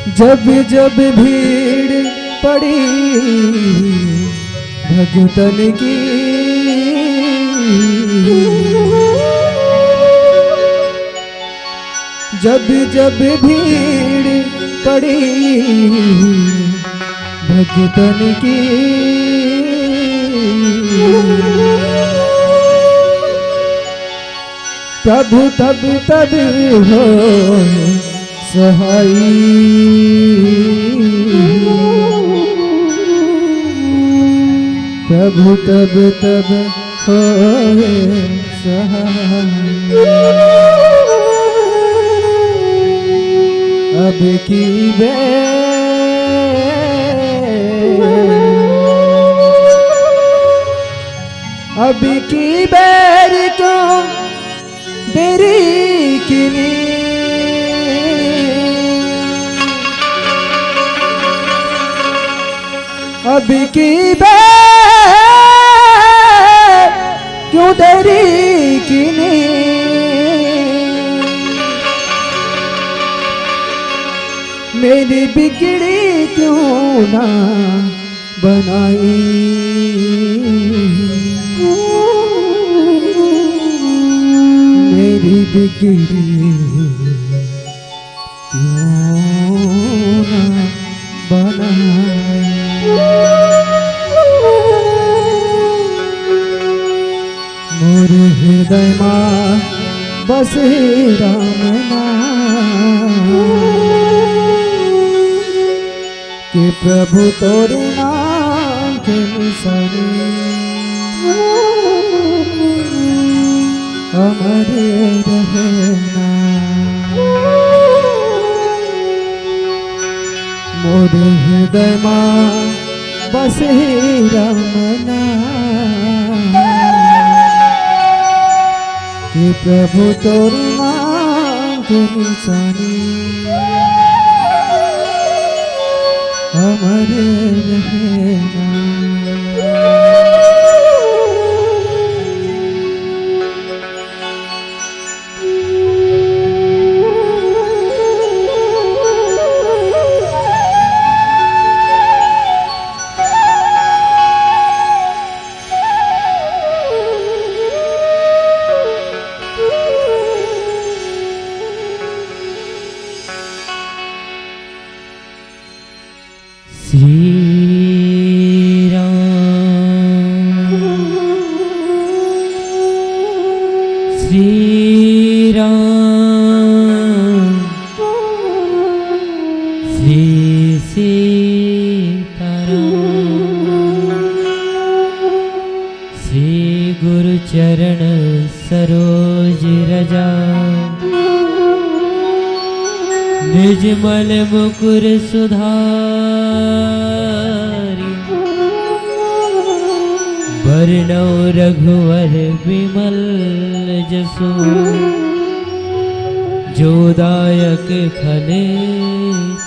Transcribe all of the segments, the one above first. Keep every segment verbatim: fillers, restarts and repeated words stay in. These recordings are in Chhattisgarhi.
जब जब भीड़ पड़ी भगतन की, जब जब भीड़ पड़ी भगतन की, प्रभु तब तब हो सहाई। प्रभु तब तब होए सहाय। अब की बेर, अब की बेर क्यों देरी किनी। अब की बेर क्यों देरी किनी। मेरी बिगड़ी क्यों ना बनाई। मेरी बिगड़ी क्यों ना बनाई। मोर हृदय मा बसे राम नाम। के प्रभु तोर नाम के निशानी अमर रहना। मोर हृदय मा बसे राम नाम। के प्रभु तोर नाम के निशानी अमर रहना। श्री राम, श्री राम, श्री सीताराम। श्री गुरु चरण सरोज रजा, निज मल मुकुर सुधारि। बरनउँ रघुवर बिमल जसु, जो दायक फल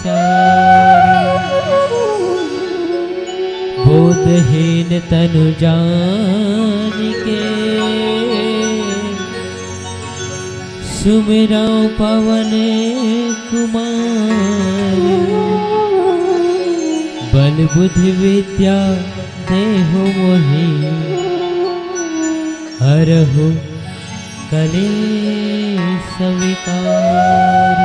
चारि। बोधहीन तनु जानिके, सुमिरउँ पवन कुमार। बल बुद्धि विद्या देहु मोहि, हरहु कलेस विकार।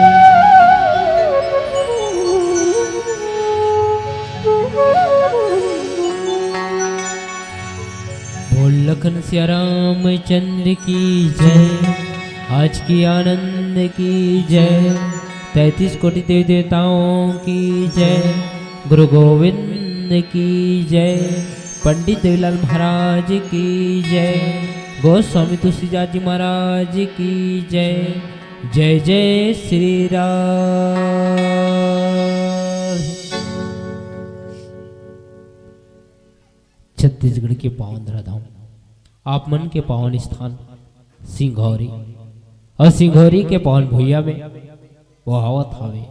बोल लखन सिया रामचंद्र की जय, आज की आनंद की जय, तैंतीस कोटि देवी देवताओं की जय, गुरु गोविंद की जय, पंडित देवीलाल महाराज की जय, गोस्वामी तुलसीदास जी महाराज की जय। जय जय श्री राम। छत्तीसगढ़ के पावन धराधाम, आप मन के पावन स्थान सिंघौरी, अउ सिंघौरी के पावन भुइयां में बोहावत हावे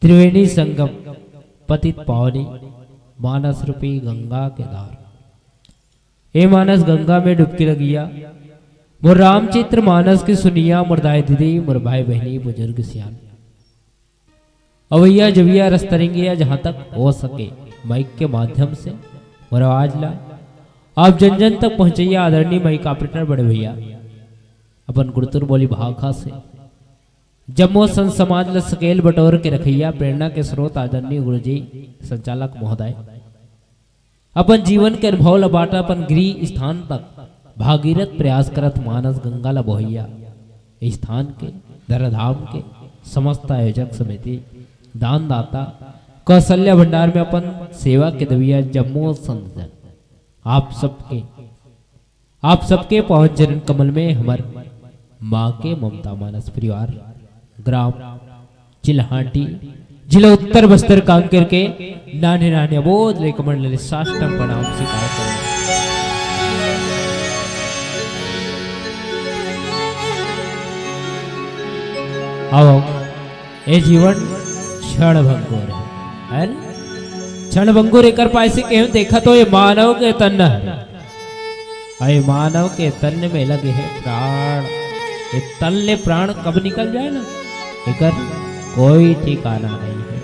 त्रिवेणी संगम, पतित पावनी मानस रूपी गंगा के धार। ए मानस गंगा में डुबकी लगिया, मोर रामचरित मानस के सुनिया, मोर दाई दीदी, मोर भाई बहिनी, बुजुर्ग सियान। अवैया जवैया रस्तरंगिया, जहाँ तक हो सके माइक के माध्यम से मोर आवाज ला आप जन जन तक पहुँचैया। आदरणीय माइक ऑपरेटर बड़े भैया, अपन गुरतुर बोली भाखा से जम्मो संत समाज ल सकेल बटोर के रखैया, प्रेरणा के स्रोत आदरणीय गुरुजी संचालक महोदय, अपन जीवन के अनुभव ल बांटा, अपन गृह स्थान तक भागीरथ प्रयास करत मानस गंगा ल बोहैया, स्थान के, धराधाम के समस्त आयोजक समिति, दानदाता, कौशल्या भंडार में अपन सेवा के दविया जम्मो संत जन, आप सबके आप सबके पावन चरण कमल में हमर माँ के ममता मानस परिवार, ग्राम चिल्हाटी, जिला उत्तर बस्तर कांकेर के नान्हे नान्हे अबोध ले कमल ले साष्टांग प्रणाम स्वीकार करो। आओ, ए जीवन क्षण भंगुर है, है ना? क्षण भंगुर एकर पाय से केहू देखा तो ये मानव के तन हरे। अरे मानव के तन में लगे हे प्राण, ये तन ले प्राण कब निकल जाए ना, एकर कोई ठिकाना नहीं है,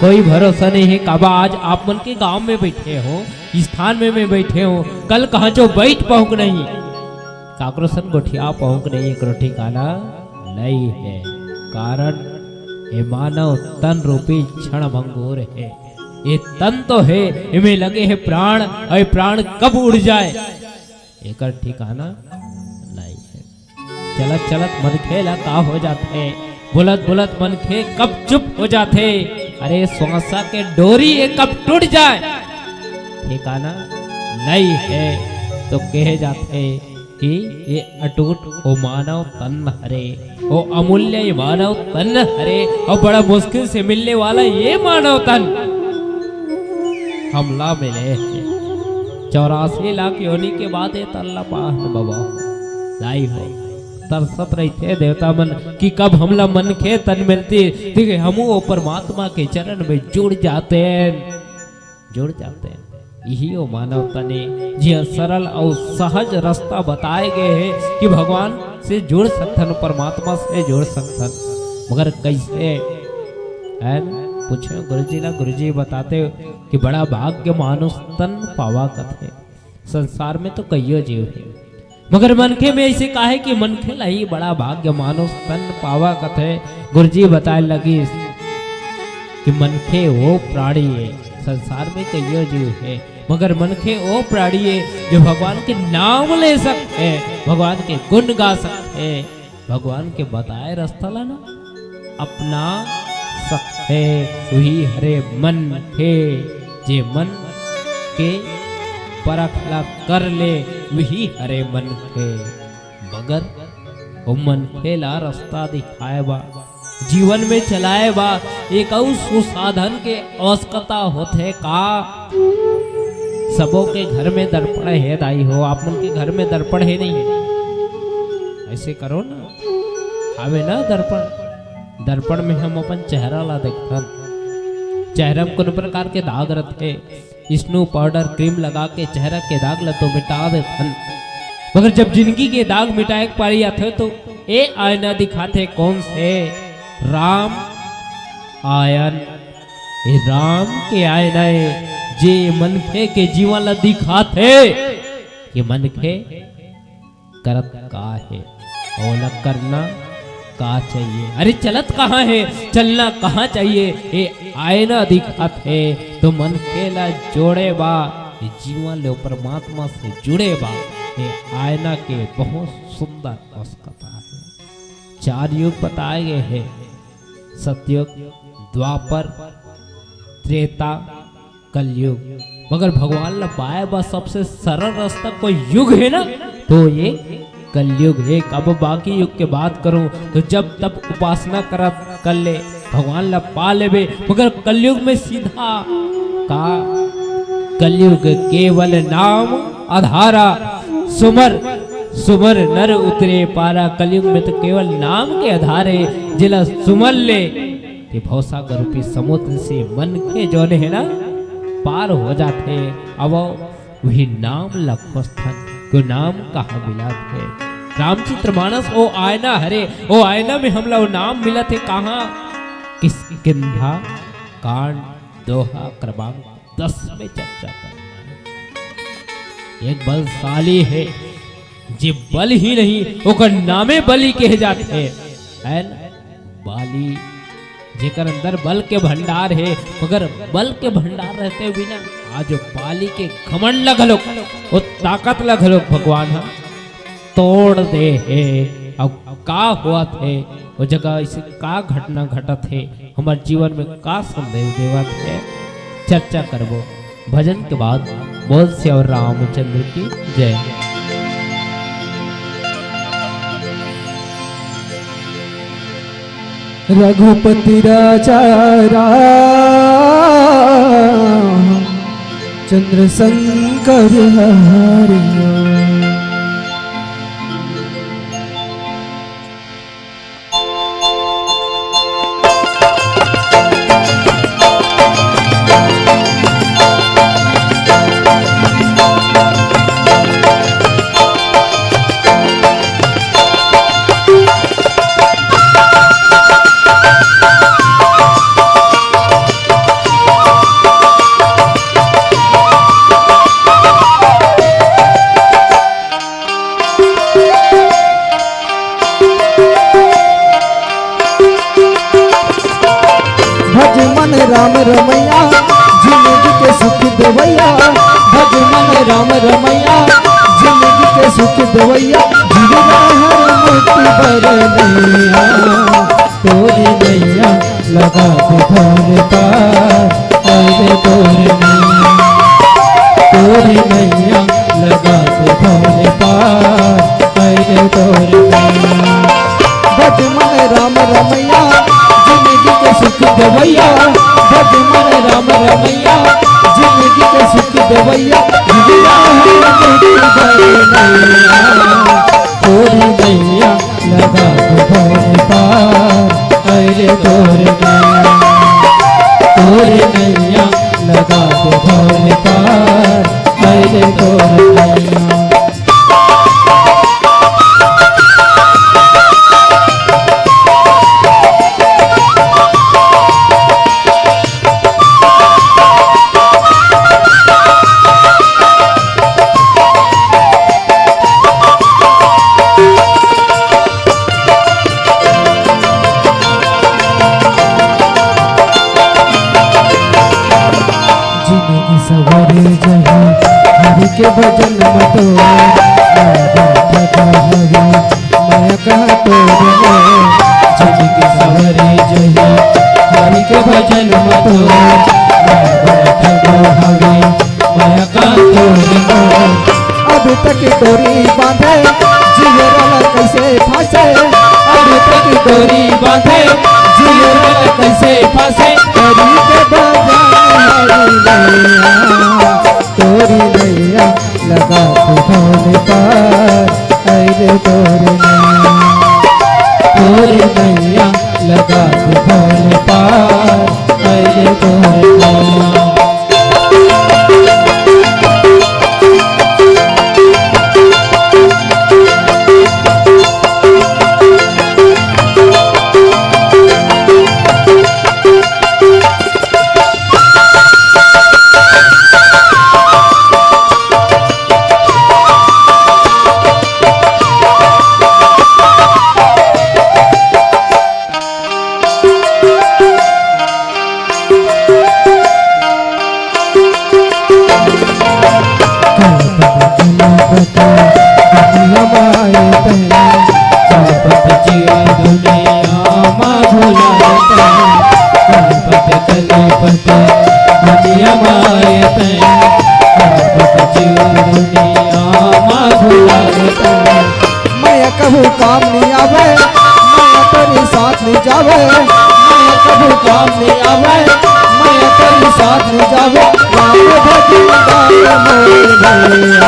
कोई भरोसा नहीं है। काबा आज आप मन के गांव में बैठे हो, स्थान में मैं बैठे हो, कल कहाँ जो बैठ पाऊंग नहीं, काकरो सन गोठिया पाऊंग नहीं, एकरो ठिकाना नहीं है। कारण ये मानव तन रूपी क्षण भंगुर है। ये तन तो है, इमे लगे है प्राण, और ये प्राण कब उड़ जाए, एकर ठिकाना नहीं है। चलत चलत मनखे ला का हो जाथे, बोलत बोलत मनखे कब चुप हो जाथे। अरे, श्वासा के डोरी ये कब टूट जाए, ठिकाना नहीं है। तो कहे जाथे कि ये अटूट ओ मानव तन हरे, ओ अमूल्य ये मानव तन हरे, और बड़ा मुश्किल से मिलने वाला ये मानव तन हमला मिले हे। चौरासी लाख योनि के बाद ये तन ला पाहन बबा, दाई हो। तरसत रहिथे देवता मन कि कब हमला मनखे तन मिलती, ठीक है, हमू ओ परमात्मा के चरण में जुड़ जाते हैं। जुड़ जाते हैं। यही वो मानव तन ए, जिहां सरल और सहज रास्ता बताए गए हैं कि भगवान से जुड़ सकथन, परमात्मा से जुड़ सकथन। मगर कैसे? है ना? पूछे गुरुजी ला, गुरुजी बताते कि बड़ा भाग्य मानुष तन पावा कथे। संसार में तो कइयो जीव है, मगर मनखे में ऐसे काहे कि मनखे ला ही बड़ा भाग्य मानुष तन पावा कथे। गुरुजी बताए लगिस कि मनखे वो प्राणी है, संसार में कइयो जीव है, मगर मनखे वो प्राणी है जो भगवान के नाम ले सकथे, भगवान के गुण गा सकथे, भगवान के बताए रास्ता ला ना अपना सकथे। वही हरे मनखे, जे मन के परख ला कर ले, वही हरे मनखे। मगर ओ मनखे ला रास्ता दिखाए बा, जीवन में चलाए बा एक अउ सुसाधन के आवश्यकता होथे का? सबो के घर में दर्पण हे दाई हो, आप मन के घर में दर्पण हे नहीं? ऐसे करो ना, आवे ना दर्पण, दर्पण में हम अपन चेहरा ला देखथन। चेहरा में कोनो प्रकार के दाग रथे, स्नो पाउडर क्रीम लगा के चेहरा के दाग ला तो मिटा देथन, मगर जब जिंदगी के दाग मिटाए के पारी आथे तो ए आईना दिखाथे कौन से? राम आयन। ए राम के आईना ए, जे मनखे के जीवन ला दिखाथे कि मनखे करत का हे, ओला करना का चाहिए, अरे चलत कहाँ हे, चलना कहाँ चाहिए। ए आईना दिखाथे तो मनखे ला जोड़े बा, ए जीवन ले परमात्मा से जुड़े बा। ए आईना के बहुत सुंदर आवश्यकता है। चार युग बताए गए हैं, सतयुग, द्वापर, त्रेता, कलयुग। मगर भगवान ला पाए बर सबसे सरल रास्ता कोई युग है ना, तो ये कलयुग है। अब बाकी युग के बात करूं तो जब तब उपासना करत कर ले, भगवान ला पा लेबे। मगर कलयुग में सीधा का, कलयुग केवल नाम आधारा, सुमर सुमर नर उतरे पारा। कलयुग में तो केवल नाम के आधार है, जेला सुमर ले के भवसागर रूपी समुद्र से मनखे जौन हे ना, पार हो जाथे। अब वही नाम ला खोजथन, कि नाम कहाँ मिलत हे। रामचरित मानस ओ आईना हरे, ओ आईना में हमला ओ नाम मिलत हे। कहाँ? किष्किंधा कांड दोहा क्रमांक दस में चर्चा करना है। एक बलशाली हे, जे बल ही नहीं, ओकर नामे बली कहे जाथे, है ना? बाली, जेकर अंदर बल के भंडार हे, मगर बल के भंडार रहते हुए ना, आज बाली के घमंड ल घलोक, वो ताकत ल घलोक भगवान ह तोड़ दे हे। अउ का होवत हे, वो जगह ऐसे का घटना घटत हे, हमर जीवन में का संदेश देवत हे, चर्चा करबो भजन के बाद। बोल सियावर रामचंद्र की जय। रघुपति राजा राम चंद्र शंकर हरिया। भज मन राम रमैया, जिंदगी के सुख देवैया। भज मन राम रमैया, जिंदगी के सुख देवैया। जीव हर मुक्ति बर नैया, तोरी नैया लगा दे भौर पार। अरे तोरी नैया, तोरी नैया लगा दे भौर पार। अरे तोरी नैया। भज मन राम रमैया, जिंदगी के सुख देवैया। भज मन राम रमैया, जिंदगी के सुख देवैया। जीव हर मुक्ति बर नैया, तोरी नैया लगा दे भौर पार। अरे तोरी नैया, तोरी नैया लगा दे भौर पार। अरे तोरी नैया। जिंदगी सवरे जही, हरि के भजन म तोर, मैं बैठा हवे, मैं कहाँ तोर में। जिंदगी सवरे जही, हरि के भजन म तोर, मैं बैठा हवे, मैं कहाँ तोर में। अब तक डोरी बांधे, जियरा ला कैसे फंसे। अब तक डोरी बांधे, जियरा ला कैसे फंसे। हरि के भजन हरि नैया, तोरी नैया लगा दे भौर पार। अरे तोरी नैया, तोरी नैया लगा दे भौर पार। अरे तोरी नैया। मैं कहूँ काम नहीं आवे, मैं तेरी साथ नहीं जावे। मैं कहूँ काम नहीं आवे, मैं तेरी साथ नहीं जावे। राम भजन गावे मोर भैया,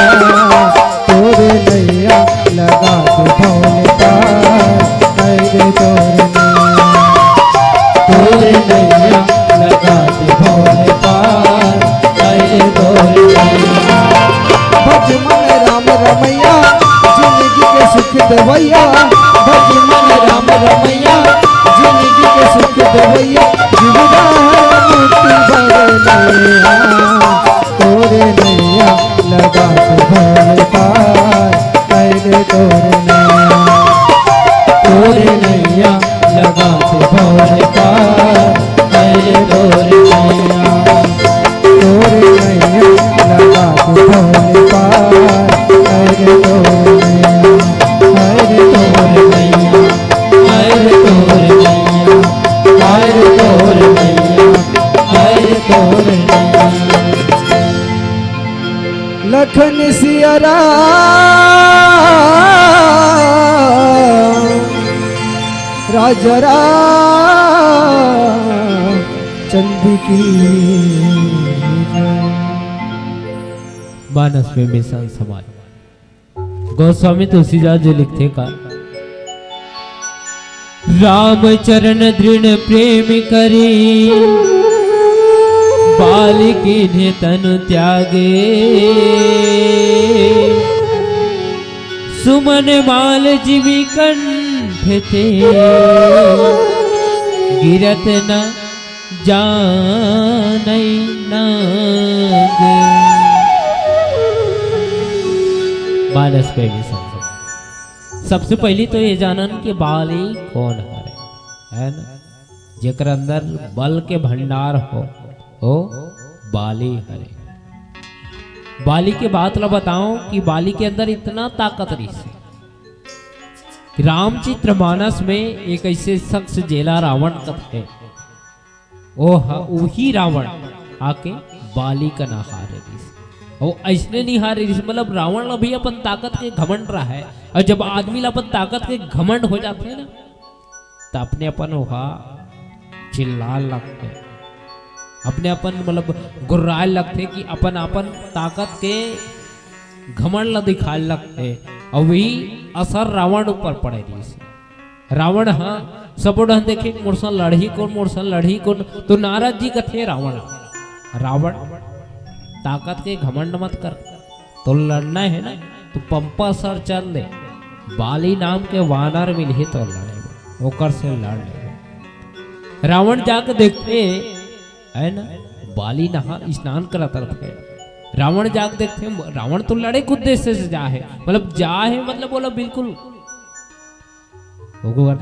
तोरे नैया लगा दे भौर पार। अरे तोरे नैया, तोरे नैया लगा दे भौर पार। अरे तोरे नैया। भज मन राम रमैया, जिंदगी के सुख देवैया। भज मन राम रमैया, जिंदगी के सुख देवैया। तोर मैया लगा दे भोले पार, अरे तोर मैया, अरे तोर मैया, अरे तोर मैया, अरे तोर मैया, अरे तोर मैया। लखन सिया राम, राजा राम चंद की जय। मानस में मिशन समाज। गोस्वामी तुलसीदास जी लिखथे का, राम चरण दृढ़ प्रेम करी, बाल कीन्हे तनु त्यागे। सुमन माल जिमि कंठ ते, गिरत न जानइ नाग। मानस प्रेमी संत, सबसे पहली तो ये जानन कि बाली कौन हरे, है ना? जेकर अंदर बल के भंडार हो, ओ बाली हरे। बाली के बात ला बताओ कि बाली के अंदर इतना ताकत रहिस हे। रामचरित मानस में एक ऐसे शख्स जेला रावण कथे, ओ ह-, उही रावण आके बाली कना हारे रहिस। अउ अइसने नइ हारे रहिस, मतलब रावण ला भी अपन ताकत के घमंड रहय, अउ जब आदमी ला अपन ताकत के घमंड हो जाथे ना, त अपने अपन ओहा चिल्लाए लगथे, अपने अपन मतलब गुर्राए लगथे कि अपन, अपन ताकत के घमंड ला दिखाए लगथे। अउ वही असर रावण ऊपर पड़े रहिस। रावण ह सबो डहन देखे, मोर संग लड़ही कोन, मोर संग लड़ही कोन। तो नारद जी कथे रावण, रावण, ताकत के घमंड मत कर, तो लड़ना हे ना, तो पंपा सर चल दे, बाली नाम के वानर मिलही तो लड़े, ओकर से लड़ ले। रावण जाके देखथे, है ना, बाली नहा स्नान करत रथे। रावण जाके देखथे, रावण तो लड़े के उद्देश्य से जा हे, मतलब जा हे, मतलब ओला बिल्कुल ओकर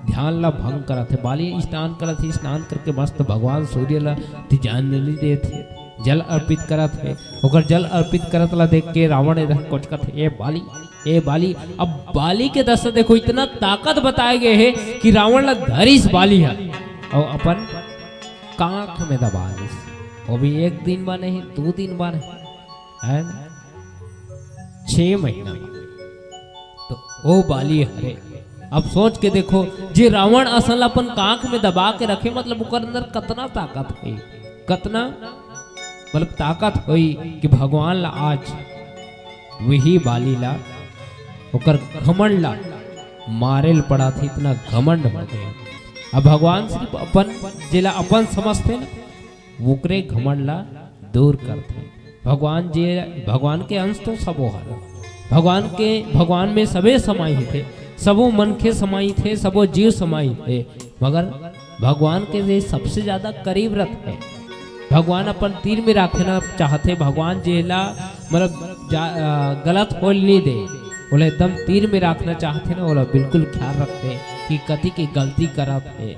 ध्यान ला भंग करत हे। बाली स्नान करत हे, स्नान करके मस्त भगवान सूर्य ला तिजांजलि देत हे, जल अर्पित करत हे। ओकर जल अर्पित करत ला देख के रावण इधर कोचकत हे, "ए बाली, ए बाली।" अब बाली के दशा देखो, इतना ताकत बताए गए हे कि रावण ला धरिस बाली ह, अउ अपन कांख में दबा दिस। वो भी एक दिन बर नहीं, दू दिन बर नहीं, है ना? छह महीना बर। तो ओ बाली हरे। अब सोच के देखो, जे रावण असन ल अपन कांख में दबा के रखे, मतलब ओकर अंदर कतना ताकत होई, कतना मतलब ताकत होई कि भगवान ला आज वही बाली ला, ओकर घमंड ला मारे ल पड़त हे, इतना घमंड हो गया। अब भगवान सिर्फ अपन, जेला अपन समझथे ना, ओकरे घमंड ला दूर करथे। भगवान जे, भगवान के अंश तो सबो हर, भगवान के, भगवान में सबे समाहित हे, सबो मनखे समाहित हे, सबो जीव समाहित हे, मगर भगवान के जे सबसे ज्यादा करीब रथे, भगवान अपन तीर में राखना चाहथे। भगवान जेला मतलब जा-, अ, गलत होल नहीं दे, ओला एकदम तीर में राखना चाहथे ना, ओला बिल्कुल ख्याल रखथे कि कति के गलती करत हे।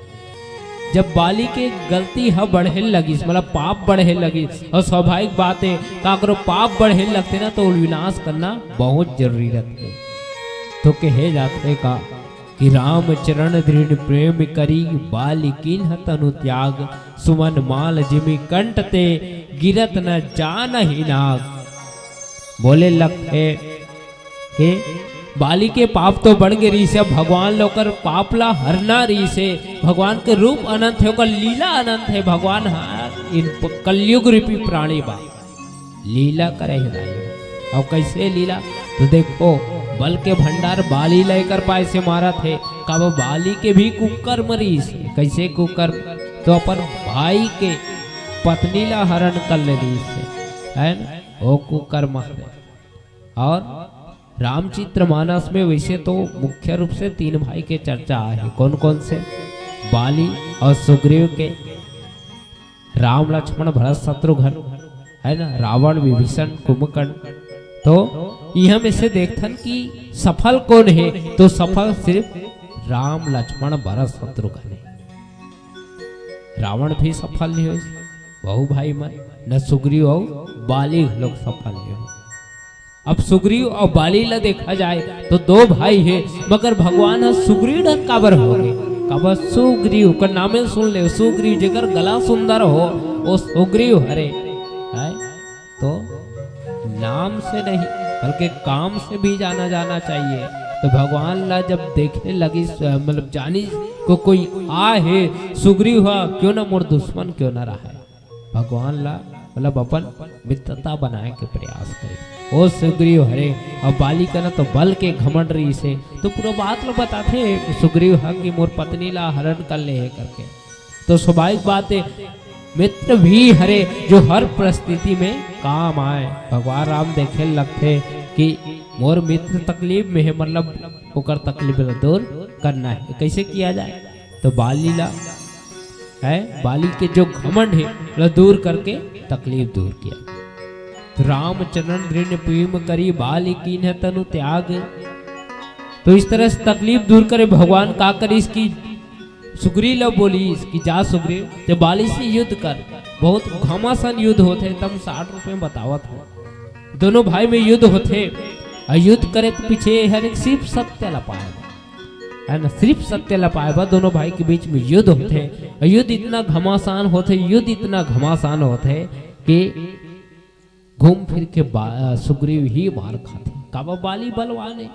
जब बाली के गलती ह बढ़े लगिस, मतलब पाप बढ़े लगिस, अउ स्वाभाविक बात हे, काकरो पाप बढ़े लगथे ना, तो विनाश करना बहुत जरूरी रथे। तो कहे जाथे का कि राम चरण दृढ़ प्रेम करी, बाली कीन्ह तनु त्याग, सुमन माल जिमि कंठ ते, गिरत न जानहि नाग। बोले लगथे के बाली के पाप तो बढ़ गे रहिस हे, भगवान ल ओकर पाप ला हरना रहिस हे। भगवान के रूप अनंत हे, ओकर लीला अनंत हे। भगवान ह इन प-, कलयुग रूपी प्राणी बा, लीला करे हे दाई। अउ कैसे लीला? तो देखो, बल के भंडार बाली ला एकर पाय से मारत हे। काबर बाली के भी कुकर्म रहिस हे। कैसे कुकर्म? तो अपन भाई के पत्नी ला हरण कर ले रहिस हे, है ना? वो कुकर्म हरे। और रामचरित मानस में वैसे तो मुख्य रूप से तीन भाई के चर्चा आहे। कौन कौन से? बाली और सुग्रीव के, राम लक्ष्मण भरत शत्रुघ्न, है ना, रावण विभीषण कुंभकर्ण। तो इहाँ में से देखथन कि सफल कौन हे, तो सफल सिर्फ राम लक्ष्मण भरत शत्रुघ्न हे। रावण भी सफल नहीं होइस, बहु भाई मन, न सुग्रीव अउ बाली घलोक सफल हे। अब सुग्रीव अउ बाली ला देखा जाए तो दो भाई हे, मगर भगवान ह सुग्रीव डहर काबर होगे? काबर सुग्रीव कर नामे सुन ले, सुग्रीव जेकर गला सुंदर हो, वो सुग्रीव हरे, है? तो नाम से नहीं, बल्कि काम से भी जाना जाना चाहिए। तो भगवान ला जब देखे लगी, मतलब जानी को कोई आ हे सुग्रीव ह, क्यों ना मोर दुश्मन क्यों ना रहे, भगवान ला मतलब अपन मित्रता बनाए के प्रयास करे। ओ सुग्रीव हरे, अब बाली कना तो बल के घमंड रहिसे, तो पूरा बात ला बताथे सुग्रीव ह कि मोर पत्नी ला हरण कर ले हे करके। तो स्वाभाविक बात हे, मित्र भी हरे जो हर परिस्थिति में काम आए। भगवान राम देखे लगथे कि मोर मित्र तकलीफ में हे, मतलब ओकर तकलीफ ला दूर करना हे। कैसे किया जाए? तो बाली ला है, बाली के जो घमंड हे, ला दूर करके तकलीफ दूर किया। तो रामचरण दृढ़ प्रेम करी, बाली कीन्ह तनु त्याग। तो इस तरह से तकलीफ दूर करे। भगवान का करिस कि सुग्रीव ला बोलिस कि जा सुग्रीव, ते बाली से युद्ध कर। बहुत घमासान युद्ध होथे, तम साठ रुपए में बतावत हो। दोनों भाई में युद्ध होथे, अउ युद्ध करे के पीछे हर एक सिर्फ सत्य ला पाए बर, है ना, सिर्फ सत्य ला पाए बर दोनों भाई के बीच में युद्ध होथे। अउ युद्ध इतना घमासान होथे, युद्ध इतना घमासान होथे कि घूम फिर के बा-, सुग्रीव ही मार खाथे। काबर बाली बलवान हे,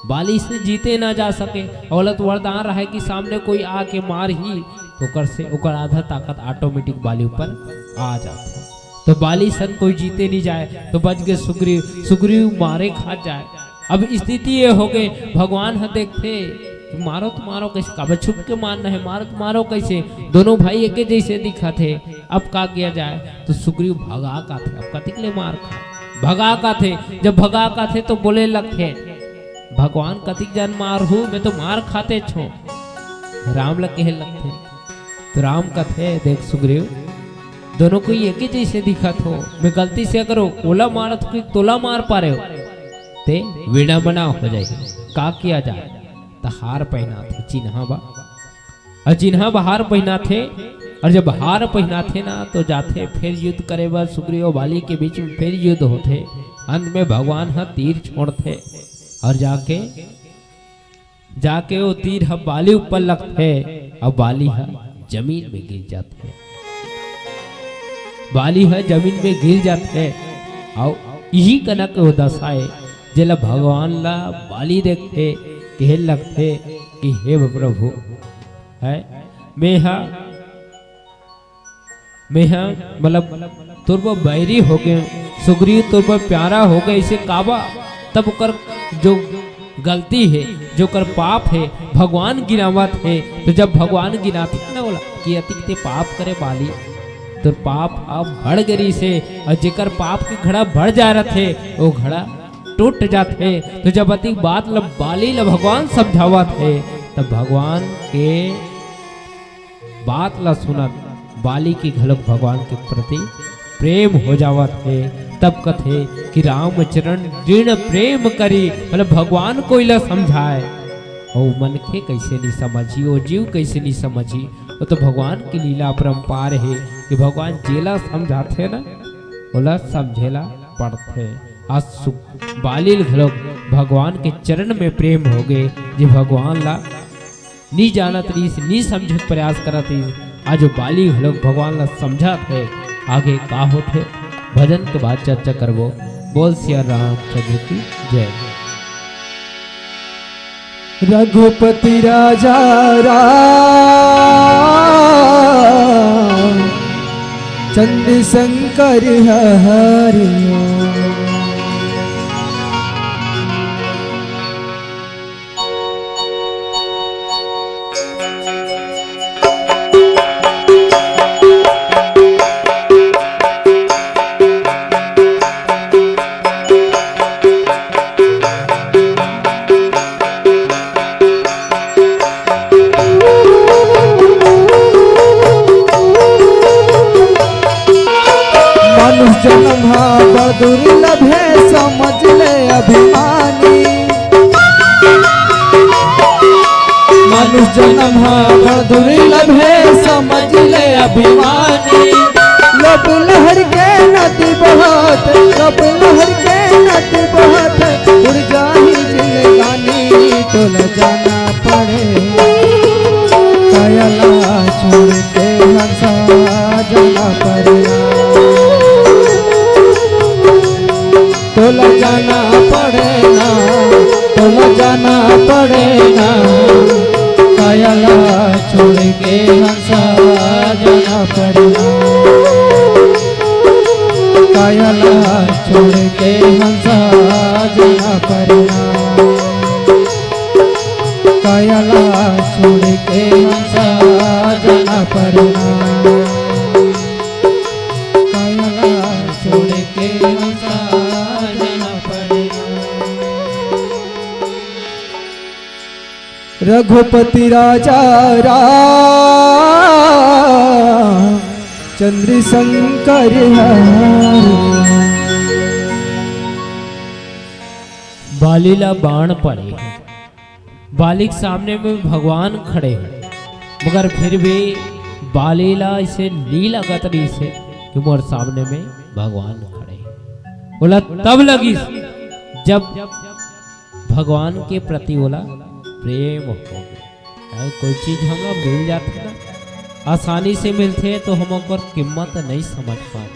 बाली से जीते ना जा सके। ओला तो वरदान रहे कि सामने कोई आके मारही, तो ओकर से, ओकर आधा ताकत automatic बाली ऊपर आ जाथे। तो बाली सन कोई जीते नहीं जाए, तो बच गए सुग्रीव। सुग्रीव मारे खा जाए। अब स्थिति ये हो गए, भगवान ह देखथे कि मारो तो मारो कैसे, काबर छुप के मारना हे, मारो तो मारो कैसे, दोनों भाई एके जैसे दिखत हे। अब का किया जाए? तो सुग्रीव भगा काथे, अब कतिक ले मार खा, भगा काथे। जब भगा काथे तो बोले लगथे, भगवान कतिक जन मारहू, मैं तो मार खाते छो। राम ला कहे लगथे। तो राम कथे, देख सुग्रीव, दोनों कोई एके जैसे दिखत हो, मैं गलती से अगर ओला मारत हो कि तोला मार पारे हो, ते विडम्बना हो जाए। का किया जाए? त हार पहनाथे, चिन्हा बा। अउ चिन्हा बा हार पहिनाथे, अउ जब हार पहिनाथे ना, तो जाथे फेर युद्ध करे बर, सुग्रीव अउ बाली के बीच में फेर युद्ध होथे। अंत में भगवान ह तीर छोड़थे अउ जाके, जाके वो तीर ह बाली ऊपर लगथे अउ बाली ह जमीन में गिर जाथे। बाली ह जमीन में गिर जाथे अउ इही कना के वो दशा हे, जेला भगवान ला बाली देखथे, कहे लगथे कि हे प्रभु, है, मेहा, मेहा, मतलब, तोर बर बैरी हो गए, सुग्रीव तोर बर प्यारा हो गए, इसे काबा? तब ओकर जो गलती हे, जो ओकर पाप हे, भगवान गिनावत हे, तो जब भगवान गिनाथे ना ओला कि अतिक ते पाप करे बाली, तोर पाप अब बढ़ गए से, अउ जेकर पाप के घड़ा बढ़ जा रथे, वो घड़ा टूट जाथे। तो जब अतिक बात ल बाली ल भगवान समझावत हे, तब भगवान के बात ला सुनत बाली के घलोक भगवान के प्रति प्रेम हो जावत हे। तब कथे कि रामचरण दृढ़ प्रेम करी, मतलब भगवान कोई ला समझाए, अउ मनखे कैसे नहीं समझी, वो जीव कैसे नहीं समझी, वो तो भगवान की लीला अपरंपार हे कि भगवान जेला समझाथे ना, ओला समझेला पड़थे। आज सु-, बाली ल घलोक भगवान के चरण में प्रेम हो गए, जे भगवान ला नी जानत रहिस, नी समझे के प्रयास करत रहिस। आज वो बाली घलोक भगवान ला समझत हे। आगे का होथे, भजन के बाद चर्चा करबो। बोल सिया रामचंद्र की जय। रघुपति राजा राम, चंद्र शंकर हरि। मनुष्य जन्म हा बड़ दुर्लभ है, समझ ले अभिमानी। मनुष्य जन्म हा बड़ दुर्लभ है, समझ ले अभिमानी। लोभ तोला जाना पड़े ना, तोला जाना पड़े ना, काया ला छोड़ के हंसा जाना पड़े ना, काया ला छोड़ के हंसा जाना पड़े ना, काया ला छोड़ के हंसा जाना पड़े ना, काया ला छोड़ के हंसा जाना पड़े ना। रघुपति राजा राम चंद्र शंकर हरे। बाली ला बाण पड़े हे, बाली के सामने में भगवान खड़े हे, मगर फिर भी बाली ला अइसे नी लगत रहिस हे कि मोर सामने में भगवान खड़े हे। ओला तब लगिस जब भगवान के प्रति ओला प्रेम हो गे। अरे, कोई चीज हमला मिल जाथे ना, आसानी से मिलथे तो हम ओकर कीमत नहीं समझ पाए।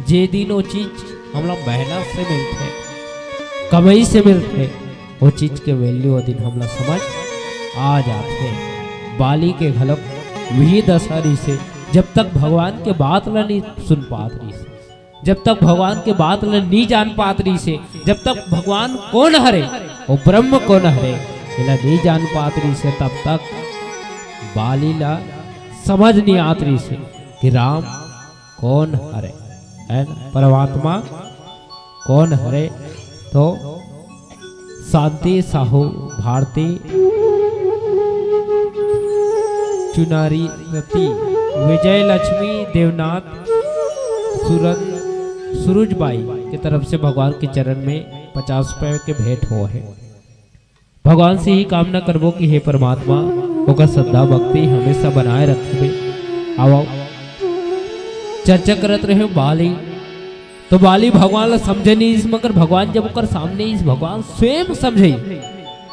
जे दिन वो चीज हमला मेहनत से मिलथे, कमाई से मिलथे, वो चीज के वैल्यू वो दिन हमला समझ आ जाथे। बाली के घलोक वही दशा रहिस हे, जब तक भगवान के बात ला नहीं सुन पात रहिस हे, जब तक भगवान के बात ला नहीं जान पात रहिस हे, जब तक भगवान कोन हरे, वो ब्रह्म कोन हरे, एला नहीं जान पात रहिस हे, तब तक बाली ला समझ नहीं आत रहिस हे कि राम कोन हरे, है ना, परमात्मा कोन हरे। तो शांति साहू भारती चुनारी रति विजय लक्ष्मी देवनाथ सुरन सुरुज बाई के तरफ से भगवान के चरण में पचास रुपए के भेंट हो हे। भगवान से ही कामना करबो कि हे परमात्मा, ओकर श्रद्धा भक्ति हमेशा बनाए रखबे। आओ, आओ। चर्चा करत रहे बाली, तो बाली भगवान ला समझे नहीं इस, मगर भगवान जब ओकर सामने इस, भगवान स्वयं समझे,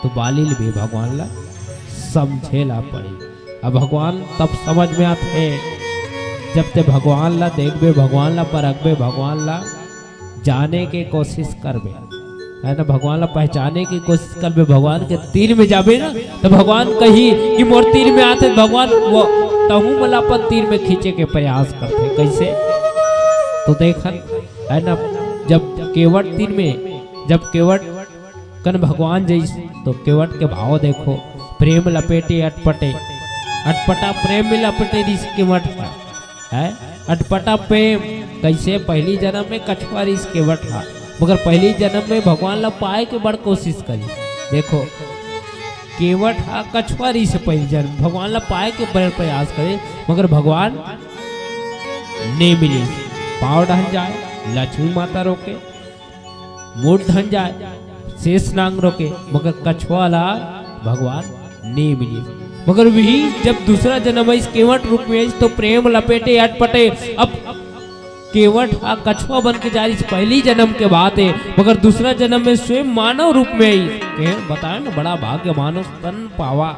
तो बाली ले भी भगवान ला समझे ला पड़ी। अब भगवान तब समझ में आथे, जब ते भगवान ला देखबे, भगवान ला परखबे, भगवान ला जाने के कोशिश करबे, है ना, भगवान ला पहचाने के कोशिश करबे, भगवान के तीर में जाबे ना, तो भगवान कही कि मोर तीर में आथे, भगवान वो तहूं मोला अपन तीर में खींचे के प्रयास करथे। कैसे? तो देखन, है ना, जब केवट तीर में, जब केवट कन भगवान जइस, तो केवट के भाव देखो, प्रेम लपेटे अटपटे, अटपटा प्रेम में लपेटे रिस केवट का, है? अटपटा प्रेम। कैसे? पहली जन्म में कछुआ रिस केवट हा, मगर पहली जन्म में भगवान ला पाए के बड़ कोशिश करी। देखो, केवट हा कछुआ रिस पहली जन्म, भगवान ला पाए के बड़ प्रयास करे, मगर भगवान नहीं मिले। पाँव डहन जाए, लक्ष्मी माता रोके, मूड़ धन जाए, शेष नांग रोके, मगर कछुआ ला भगवान नहीं मिले। मगर वही जब दूसरा जन्म आइस, केवट रूप में आइस, तो प्रेम लपेटे अटपटे। अब केवट हा कछुआ बन के जा रहिस, पहली जन्म के बात है, मगर दूसरा जन्म में स्वयं मानव रूप में आइस। कहे, बताए ना, बड़ा भाग्य मानव तन पावा।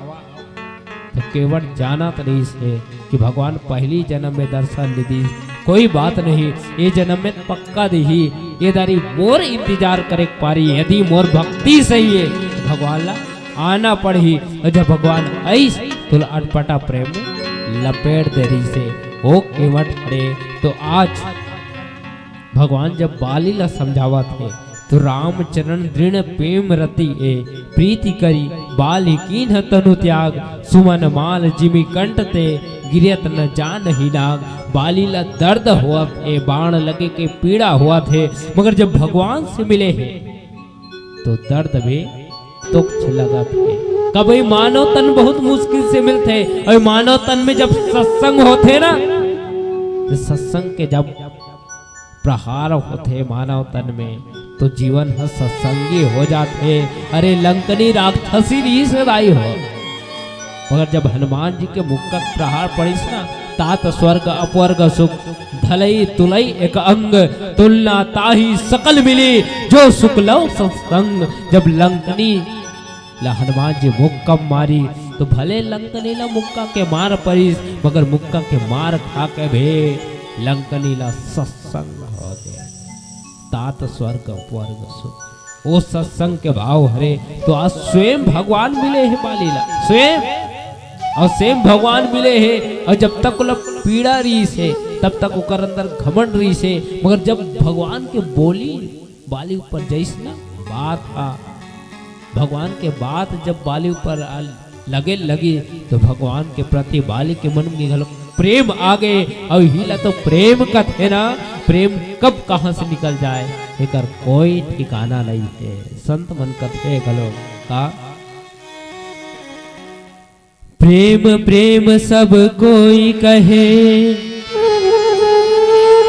तो केवट जानत रहिस हे कि भगवान पहली जन्म में दर्शन नहीं दिस, कोई बात नहीं, ये जन्म में पक्का दिही। ये दारी मोर इंतजार करे के पारी, यदि मोर भक्ति सही है, तो भगवान ला आना पड़ही। और जब भगवान आइस, तो अटपटा प्रेम में लपेट दे रहिस हे। ओ केवट रे, तो आज भगवान जब बाली ला समझावत हे, तो रामचरण दृढ़ प्रेम रति ए, प्रीति करी बाली कीन्ह तनु त्याग, सुमन माल जिमि कंठ ते, गिरत न जानहि नाग। बाली ला दर्द होवत हे, बाण लगे के पीड़ा होवत हे, मगर जब भगवान से मिले हे, तो दर्द भी तुच्छ लगत हे। कभी मानव तन बहुत मुश्किल से मिलथे, और मानव तन में जब सत्संग होथे ना, तो सत्संग के जब प्रहार होथे मानव तन में, तो जीवन ह सत्संगी हो जाथे। अरे, लंकनी राक्षसी रिहिस हे दाई हो, मगर जब हनुमान जी के मुक्का के प्रहार पड़िस ना, तात स्वर्ग अपवर्ग सुख, धलई तुलई एक अंग, तुलना ताहि सकल मिली, जो सुख लव सत्संग। जब लंकनी ला हनुमान जी मुक्का मारी, तो भले लंकनी ला मुक्का के मार पड़िस, मगर मुक्का के मार खा के भी लंकनी ला सत्संग हो गे। तात स्वर्ग अपवर्ग सुख। ओ सत्संग के भाव हरे, तो आज स्वयं भगवान मिले हे बाली ला, स्वयं, अउ स्वयं भगवान मिले हे। अउ जब तक ओला पीड़ा रहिस हे, तब तक ओकर अंदर घमंड रहिस हे, मगर जब भगवान के बोली बाली ऊपर जइस ना, बात हा, भगवान के बात जब बाली ऊपर आ, लगे लगी, तो भगवान के प्रति बाली के मन में घलो प्रेम आ गे। अउ इही ला तो प्रेम कथे ना, प्रेम कब कहाँ से निकल जाए, एकर कोई ठिकाना नहीं है। संत मन कथे घलो का, प्रेम प्रेम सब कोई कहे,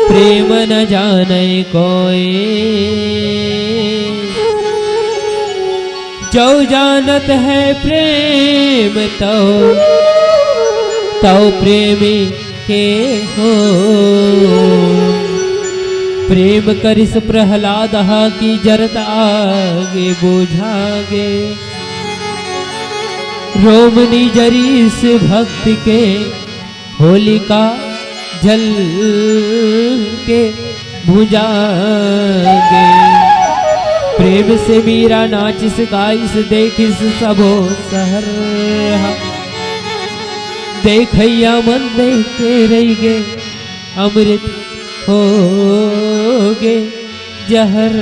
प्रेम न जाने कोई। जो जानत है प्रेम तौ, तौ प्रेमी के हो। प्रेम करिस प्रहलाद हा कि जरत आगे बुझागे। रोम नी जरिस भक्त के होलिका जल के भुंजा गे। प्रेम से मीरा नाचिस गाइस देखिस सबो सहर हा। देखइया मन देख के रहि गे अमृत हो गे जहर।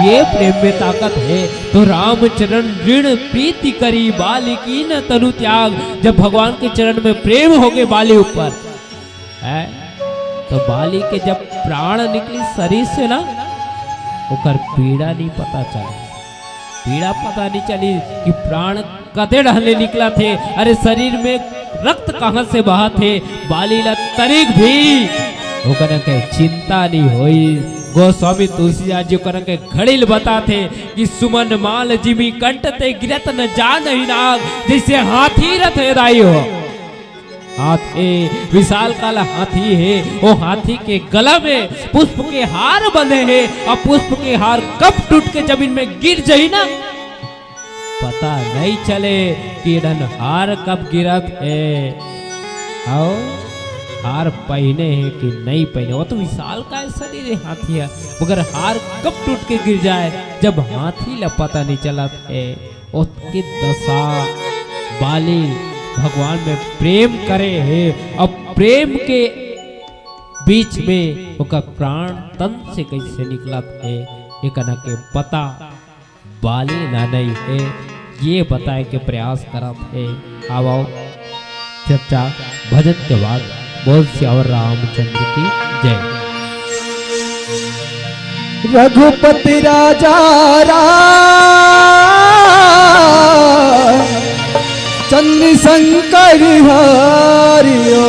ये प्रेम में ताकत है। तो रामचरण ऋण प्रीति करी बाली कीन्ह तनु त्याग। जब भगवान के चरण में प्रेम हो गे बाली ऊपर, है, तो बाली के जब प्राण निकली शरीर से ना, ओकर पीड़ा नहीं पता चले। पीड़ा पता नहीं चली कि प्राण कते डहले निकला थे। अरे, शरीर में रक्त कहाँ से बहा थे, बाली ला तनिक भी ओकरा के चिंता नहीं होई। गोस्वामी तुलसीदास जी ओकरा के घड़ी ल बता थे कि सुमन माल जिमि कंठ ते गिरत न जानहि नाग, जैसे हाथी रथ एदाई हो। हाथी, विशालकाय हाथी हे, ओ हाथी के गला में पुष्प के हार बंधे हे, अउ पुष्प के हार कब टूट के जमीन में गिर जाही ना, पता नहीं चले कि एडन हार कब गिरत हे, अउ हार पहिने हे कि नहीं पहिने। ओ तो विशालकाय शरीर हे हाथी हे, मगर हार कब टूट के गिर जाए, जब हाथी ला पता नहीं चलत हे। ओतके दशा बाली भगवान में प्रेम करे हे, अब प्रेम के बीच में ओकर प्राण तन से कैसे निकलत हे, एकना के पता बाली ला नहीं हे, ये बताए के प्रयास करत हे। आवो। चर्चा भजन के बाद। बोल सियावर रामचंद्र की जय। रघुपति राजा राम चंद्र शंकर हरिओ।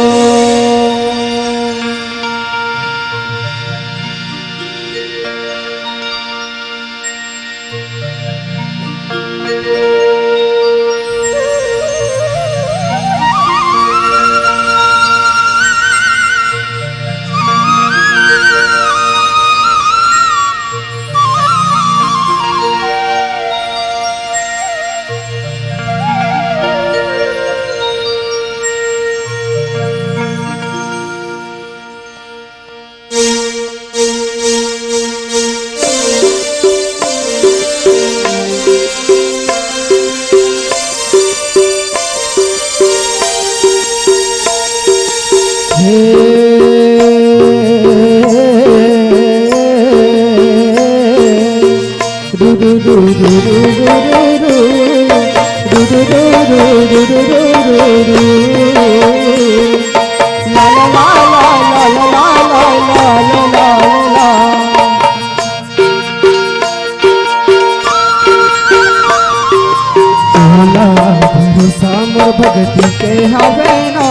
तोला भरोसा मोर भगती के हवे ना।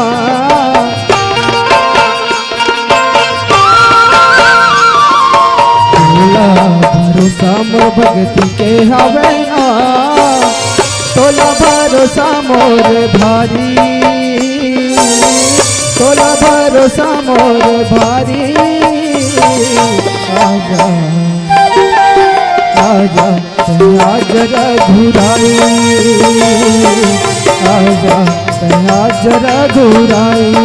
तोला भरोसा मोर भगती के हवे ना। तोला भरोसा मोर भारी। तोला भरोसा मोर भारी। आजा, आजा, आज रघुराई। आजा, आज रघुराई।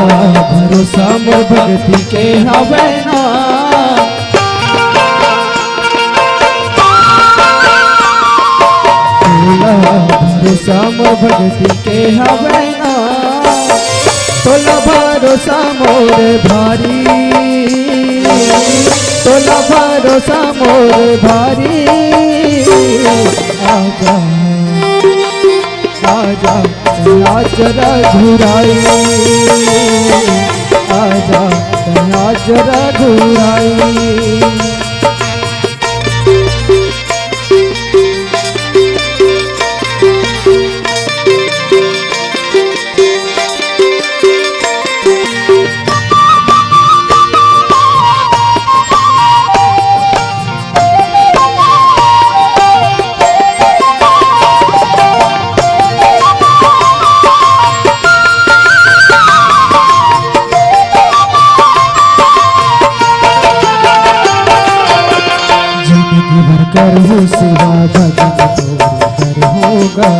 भरोसा मोर भगती के हवै ना, तोला भरोसा मोर भगती के हवै ना, तोला भरोसा मोर भारी, तोला भरोसा मोर भारी। आजा, आजा, आज रघुराई, आजा, आज रघुराई। जिंदगी भर करहूँ सेवा, भजन तोर करहूँ गा।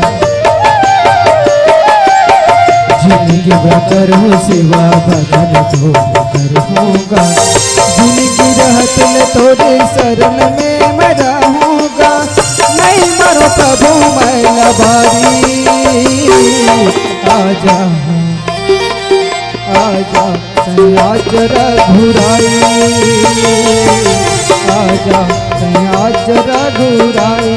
जिंदगी भर करहूँ सेवा, भजन तोर करहूँ गा। जिंदगी रहत ले तोरे शरण में मैं रहूँ गा। नहीं मरो प्रभु मैं लबारी। आजा, आजा, सयाज रघुराई, आजा, सयाज रघुराई।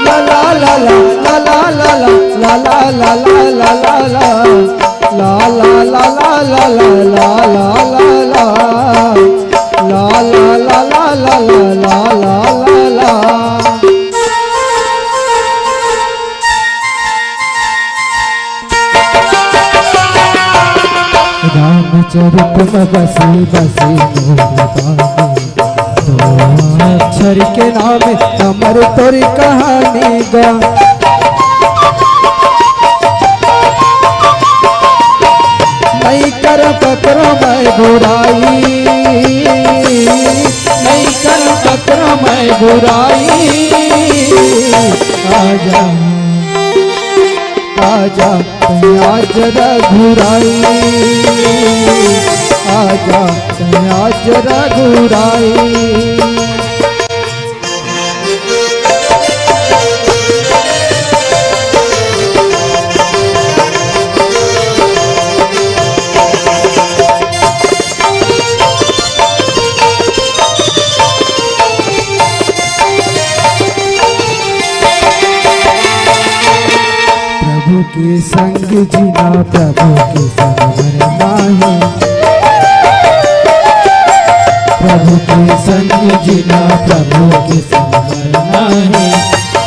ला ला ला ला, ला ला ला ला, ला ला ला ला, ला ला ला ला, ला ला ला ला, ला ला ला ला, ला ला ला ला, ला ला ला ला, ला ला ला ला। रामचरित में बसे बसे मोर बानी, दो अक्षर के नाम अमर तोरी कहानी गा। नहीं कर ककरो मैं बुराई, नहीं कर ककरो मैं बुराई। आजा, आजा, सयाज रघुराई, आजा, सयाज रघुराई। प्रभु के संग जीना, प्रभु के संग मरना है। प्रभु के संग जीना, प्रभु के संग मरना है।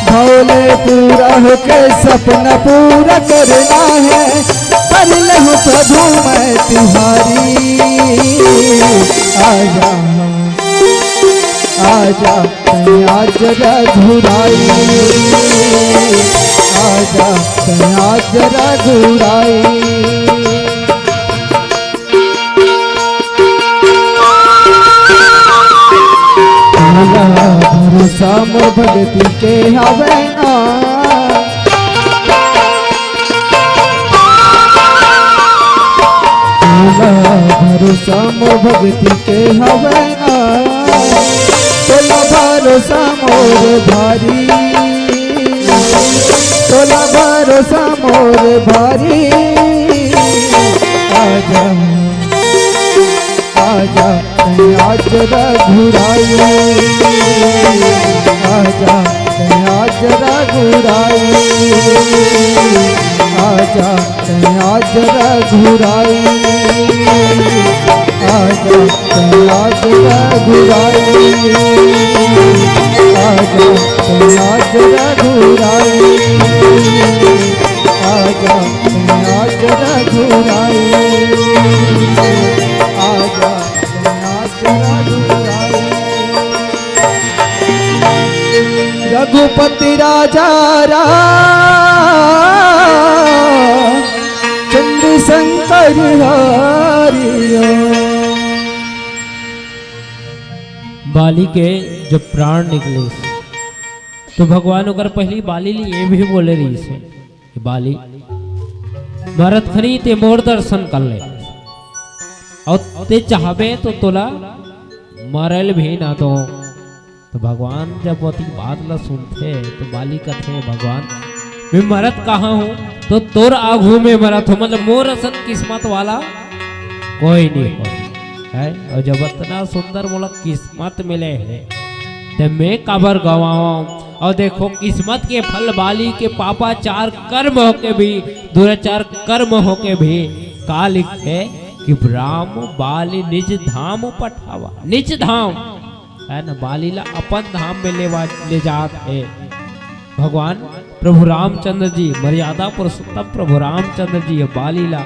भोले पूरा होके सपना पूरा करना है। कर लहूँ प्रभु मैं तिहारी। आजा, आजा, सयाज रघुराई, आजा, सयाज रघुराई। तोला भरोसा मोर भगती के हवै ना, तोला भरोसा मोर भगती के हवै ना, तोला भरोसा मोर भारी, तोला भरोसा मोर भारी। आजा, आजा, सयाज रघुराई, आजा, सयाज रघुराई, आजा, सयाज रघुराई, आजा, सयाज रघुराई, आजा, सयाज रघुराई, आजा, सयाज रघुराई, आजा, सयाज रघुराई। रघुपति राजा राम चंद्र शंकर हरि। बाली के जब प्राण निकले, तो भगवान ओकर पहली बाली ले ये भी बोले रहिस हे कि बाली, मरत घनी ते मोर दर्शन कर ले, अउ ते चाहबे तो तोला मरल भी ना तो। तो भगवान जब ओती बात ला सुनथे तो बाली कथे, भगवान, मैं मरत कहाँ हूँ, तो तोर आगू में मरत हूँ, मतलब मोर असन किस्मत वाला कोई नहीं हो है। और जब इतना सुंदर मोला किस्मत मिले है, ते मैं काबर गवाऊं? और देखो, किस्मत के फल बाली के पापाचार कर्म होके भी, दुराचार कर्म होके भी का लिखे कि राम बाली निज धाम पठावा, निज धाम, है ना, बाली ला अपन धाम में लेवा, ले जात है। भगवान प्रभु रामचंद्र जी, मर्यादा पुरुषोत्तम प्रभु रामचंद्र जी ये बाली ला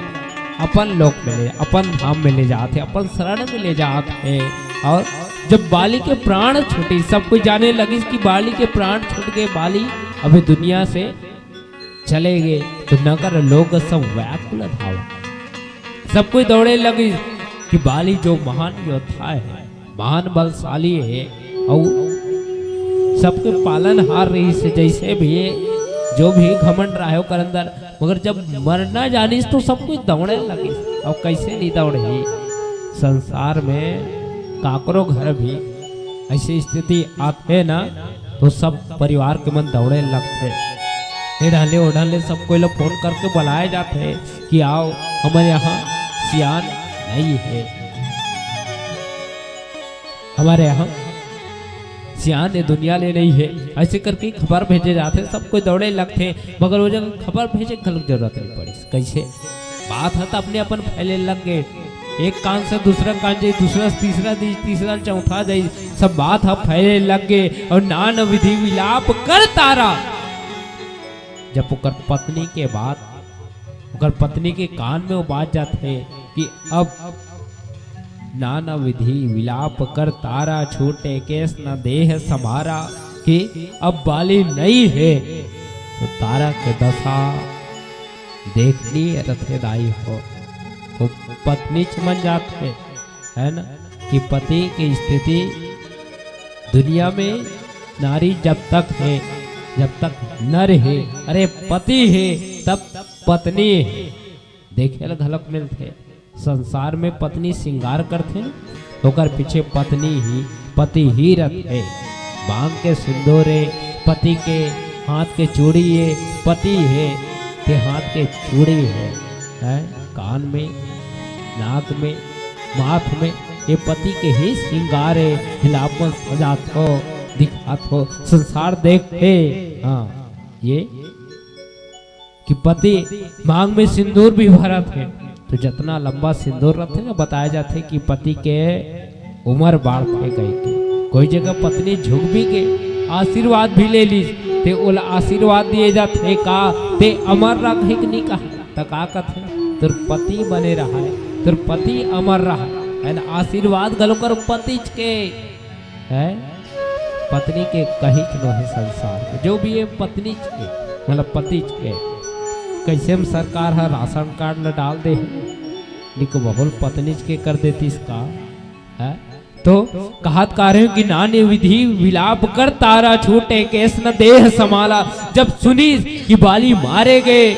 अपन लोक में ले, अपन धाम में ले जात है, अपन शरण में ले जात है। और जब बाली के प्राण छूटी, सब कोई जाने लगिस कि बाली के प्राण छूट गए, बाली अभी दुनिया से चले गए, तो नगर लोग सब व्याकुल धावा। सब कोई दौड़े लगिस कि बाली जो महान योद्धा है, महान बलशाली है, अउ सबके पालनहार रहिस हे, जैसे भी जो भी घमंड रहे ओकर अंदर, मगर जब मरना जानिस तो सब कोई दौड़े लगिस। अब कैसे नहीं दौड़ही? संसार में काकरो घर भी ऐसी स्थिति आथे ना, तो सब परिवार के मन दौड़े लगथे। ए डाले ओ डाले सब कोई ला फोन करके बुलाए जाथे कि आओ, हमर यहाँ सियान नहीं है, हमर यहाँ सियान ए दुनिया ले नहीं है। ऐसे करके खबर भेजे जाथे, सब कोई दौड़े लगथे, मगर वो जगह खबर भेजे के घलोक जरूरत नहीं पड़िस। कैसे? बात ह त अपने अपन फैले लग गए, एक कान से दूसरा कान जाई, दूसरा से तीसरा दी, तीसरा चौथा जाई, सब बात ह फैले लग गए। और नान विधि विलाप कर तारा, जब ओकर पत्नी के बात, ओकर पत्नी के कान में वो बात जाथे कि अब नाना विधि विलाप कर तारा, छूटे केस न देह समारा, कि अब बाली नहीं है, तो तारा के दशा देखनी रथे दाई हो। वो पत्नी च मन जात है, है ना, कि पति की स्थिति दुनिया में नारी जब तक है, जब तक नर है, अरे पति है, तब पत्नी है, देखे ल घलक मिलथे। संसार में पत्नी श्रृंगार करथे, ओकर पीछे पत्नी ही, पति ही रथे। मांग के सिंदूर ए, पति के हाथ के चूड़ी ए, पति है, ते हाथ के चूड़ी है, हैं? कान में, नाक में, माथ में, ये पति के ही श्रृंगार ए, हिलापन सजात हो, दिखात हो, संसार देखथे। हाँ, ये कि पति मांग में सिंदूर भी भरत है, तो जितना लंबा सिंदूर रथे ना, बताया जाथे कि पति के उम्र बाढ़थे कहिके। कोई जगह पत्नी झुक भी के आशीर्वाद भी ले लीस, ते ओला आशीर्वाद दिए जाथे का, ते अमर रहे कि नहीं कहा, त का कथे, तोर पति बने रहे, तोर पति अमर रहे, है ना, आशीर्वाद घलो कर पतिच के। है, पत्नी के कहिच नोहे संसार में, जो भी ये पत्नीच के, मतलब पतिच के। कैसे में सरकार ह राशन कार्ड ल डाल दे हे, निक बहुल पत्नीच के कर देतिस का, है? तो कहत का रहे हो कि नाने विधि विलाप कर तारा, छूटे केस न देह समाला। जब सुनिस कि बाली मारे गए,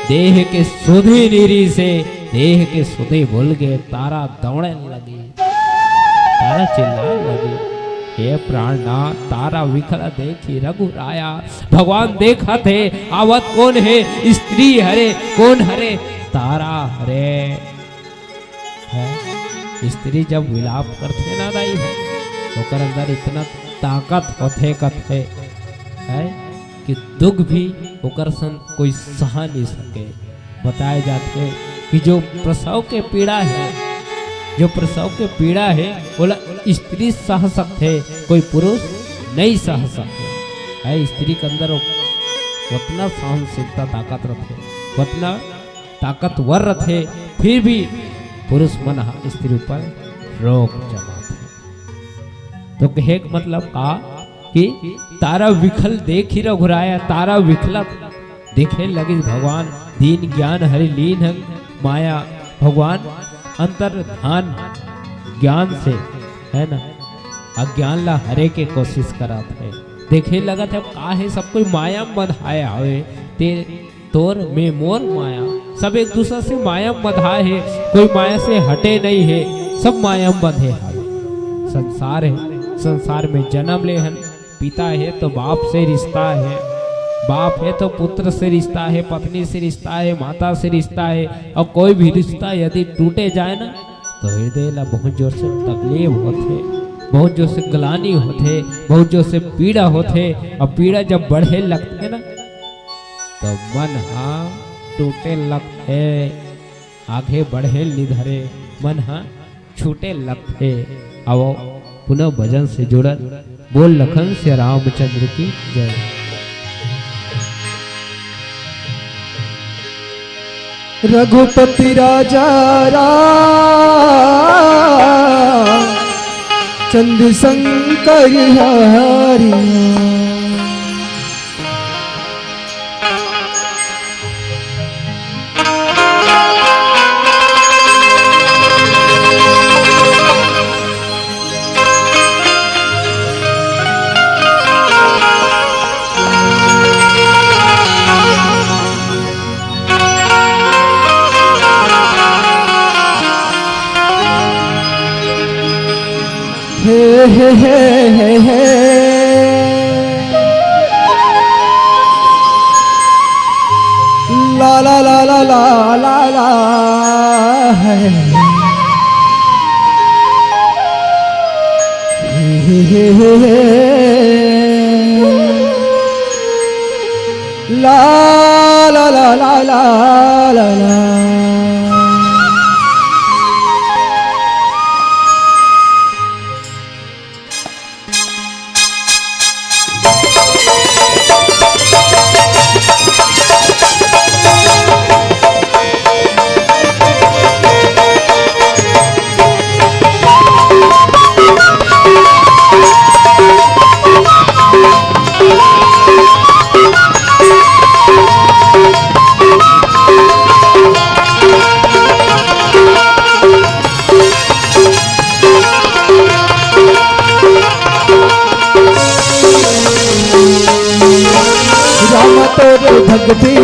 देह के सुधि नीरी से, देह के सुधि भूल गए, तारा दौड़े लगी। तारा चिल्लाए लगे, "हे प्राणनाथ, तारा विखल देखी रघुराया।" भगवान देखत हे, आवत कोन हे, स्त्री हरे, कोन हरे, तारा हरे। है? स्त्री जब विलाप करथे ना दाई, ओकर अंदर इतना ताकत होथे, कथे, है? कि दुख भी ओकर सन कोई सहा नहीं सके। बताए जाथे कि जो प्रसव के पीड़ा है, जो प्रसव के पीड़ा है, ओला स्त्री सह सकथे, कोई पुरुष नहीं सह सकथे। है, स्त्री के अंदर उतना सहनशीलता ताकत रथे, उतना ताकतवर रथे, फिर भी पुरुष मन ह स्त्री ऊपर रोक जमाथे। तो कहे के मतलब का कि तारा विखल देखी रघुराया, तारा विखलत देखे लगिस भगवान। दीन ज्ञान हरि लीन माया, भगवान अंतर ध्यान ज्ञान से, है ना, अज्ञान ला हरे के कोशिश करत हे। देखे लगत हे, का हे, सब कोई माया म बंधाय हवे। ते तोर, मैं मोर माया, सब एक दूसरा से माया म बंधाय हे, कोई माया से हटे नहीं हे, सब माया म बंधे हवे। संसार हे, संसार में जन्म ले हन, पिता हे तो बाप से रिश्ता हे, बाप हे तो पुत्र से रिश्ता हे, पत्नी से रिश्ता हे, माता से रिश्ता हे, अउ कोई भी रिश्ता यदि टूटे जाय ना, तो हृदय ला बहुत जोर से तकलीफ होथे, बहुत जोर से ग्लानि होथे, बहुत जोर से पीड़ा होथे। अउ पीड़ा जब बढ़े लगथे ना, तो मन हा टूटे लगथे, आगे बढ़े ल नइ धरे, मन हा छूटे लगथे। आवो पुनः भजन से जुड़त। बोल लखन सिया रामचंद्र की जय। रघुपति राजा राम चंद्र शंकर हरि। हे, हे, हे, हे, हे। ला, ला, ला, ला, ला, ला, ला, हे। हे, हे, हे, हे, हे। ला, ला, ला, ला, ला, ला। राम तोर भक्ति,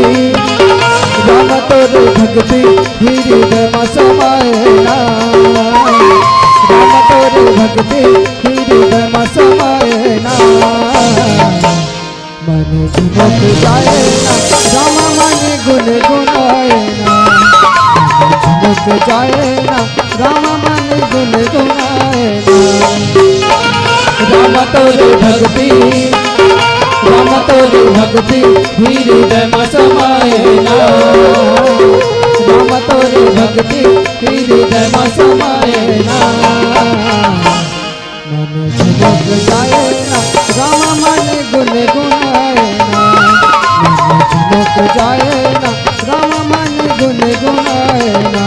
राम तोर भक्ति, हृदय मा समाए ना। राम तोर भक्ति, हृदय मा समाए ना। मन झुमक जाए ना, राम मन गुनगुनाए ना। मन झुमक जाए ना, राम मन गुनगुनाए ना। राम तोर भक्ति, राम तोर भक्ति, हृदय मा समाए ना। राम तोर भक्ति, हृदय मा समाए ना। मन झुमक जाए ना, राम मन गुनगुनाए ना। मन झुमक जाए ना, राम मन गुनगुनाए ना।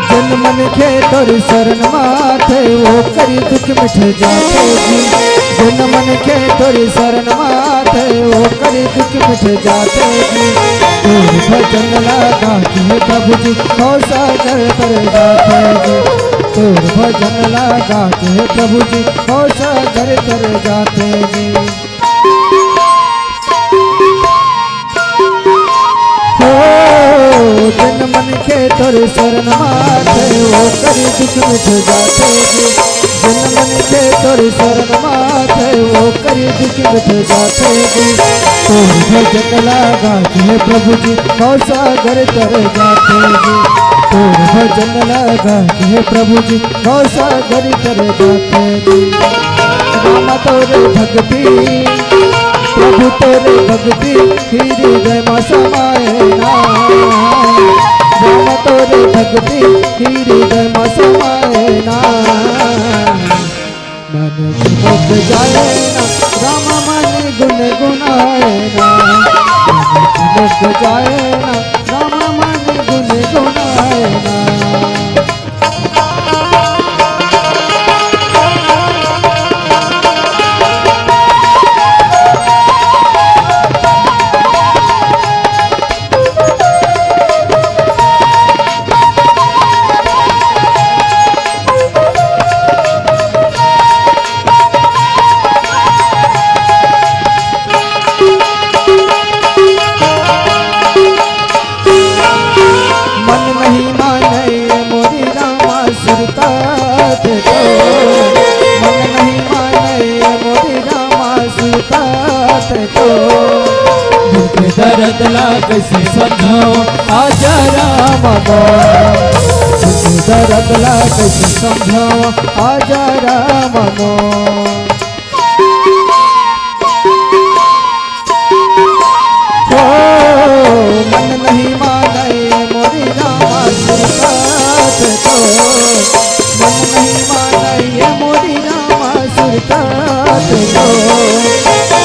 जेन मनखे तोर शरण म आथे, ओकर दुख मिट जाथे जी। जेन मनखे तोर शरण म आथे, ओकर दुख मिट जाथे जी। तोर भजन ला गा के प्रभु जी, भव सागर तर जाथे जी। तोर भजन ला गा के प्रभु जी, भव सागर तर जाथे जी। हो, जेन मनखे तोर शरण म आथे, ओकर दुख मिट जाथे जी। जेन मनखे तोर शरण म आथे, ओकर दुख मिट जाथे जी। तोर भजन ला गा के प्रभु जी, भव सागर तर जाथे जी। तोर भजन ला गा के प्रभु जी, भव सागर तर जाथे जी। राम तोर भक्ति, प्रभु तोर भक्ति, हृदय मा समाए ना। राम तोर भक्ति, हृदय मा समाए ना। मन झुमक जाए ना, राम मन गुनगुनाए ना। जाए ना, राम मन गुनगुनाए ना। मन नहीं माने मोरी रामा सुरता थे तो, मन नहीं माने मोरी रामा सुरता थे तो। दुख दर्द ला कैसे समझाओ आजा राम मोर, दुख दर्द ला कैसे समझाओ आजा राम मोर। ओ, मन नहीं माने मोरी रामा सुरतात को, मन नहीं माने मोरी रामा सुरतात को।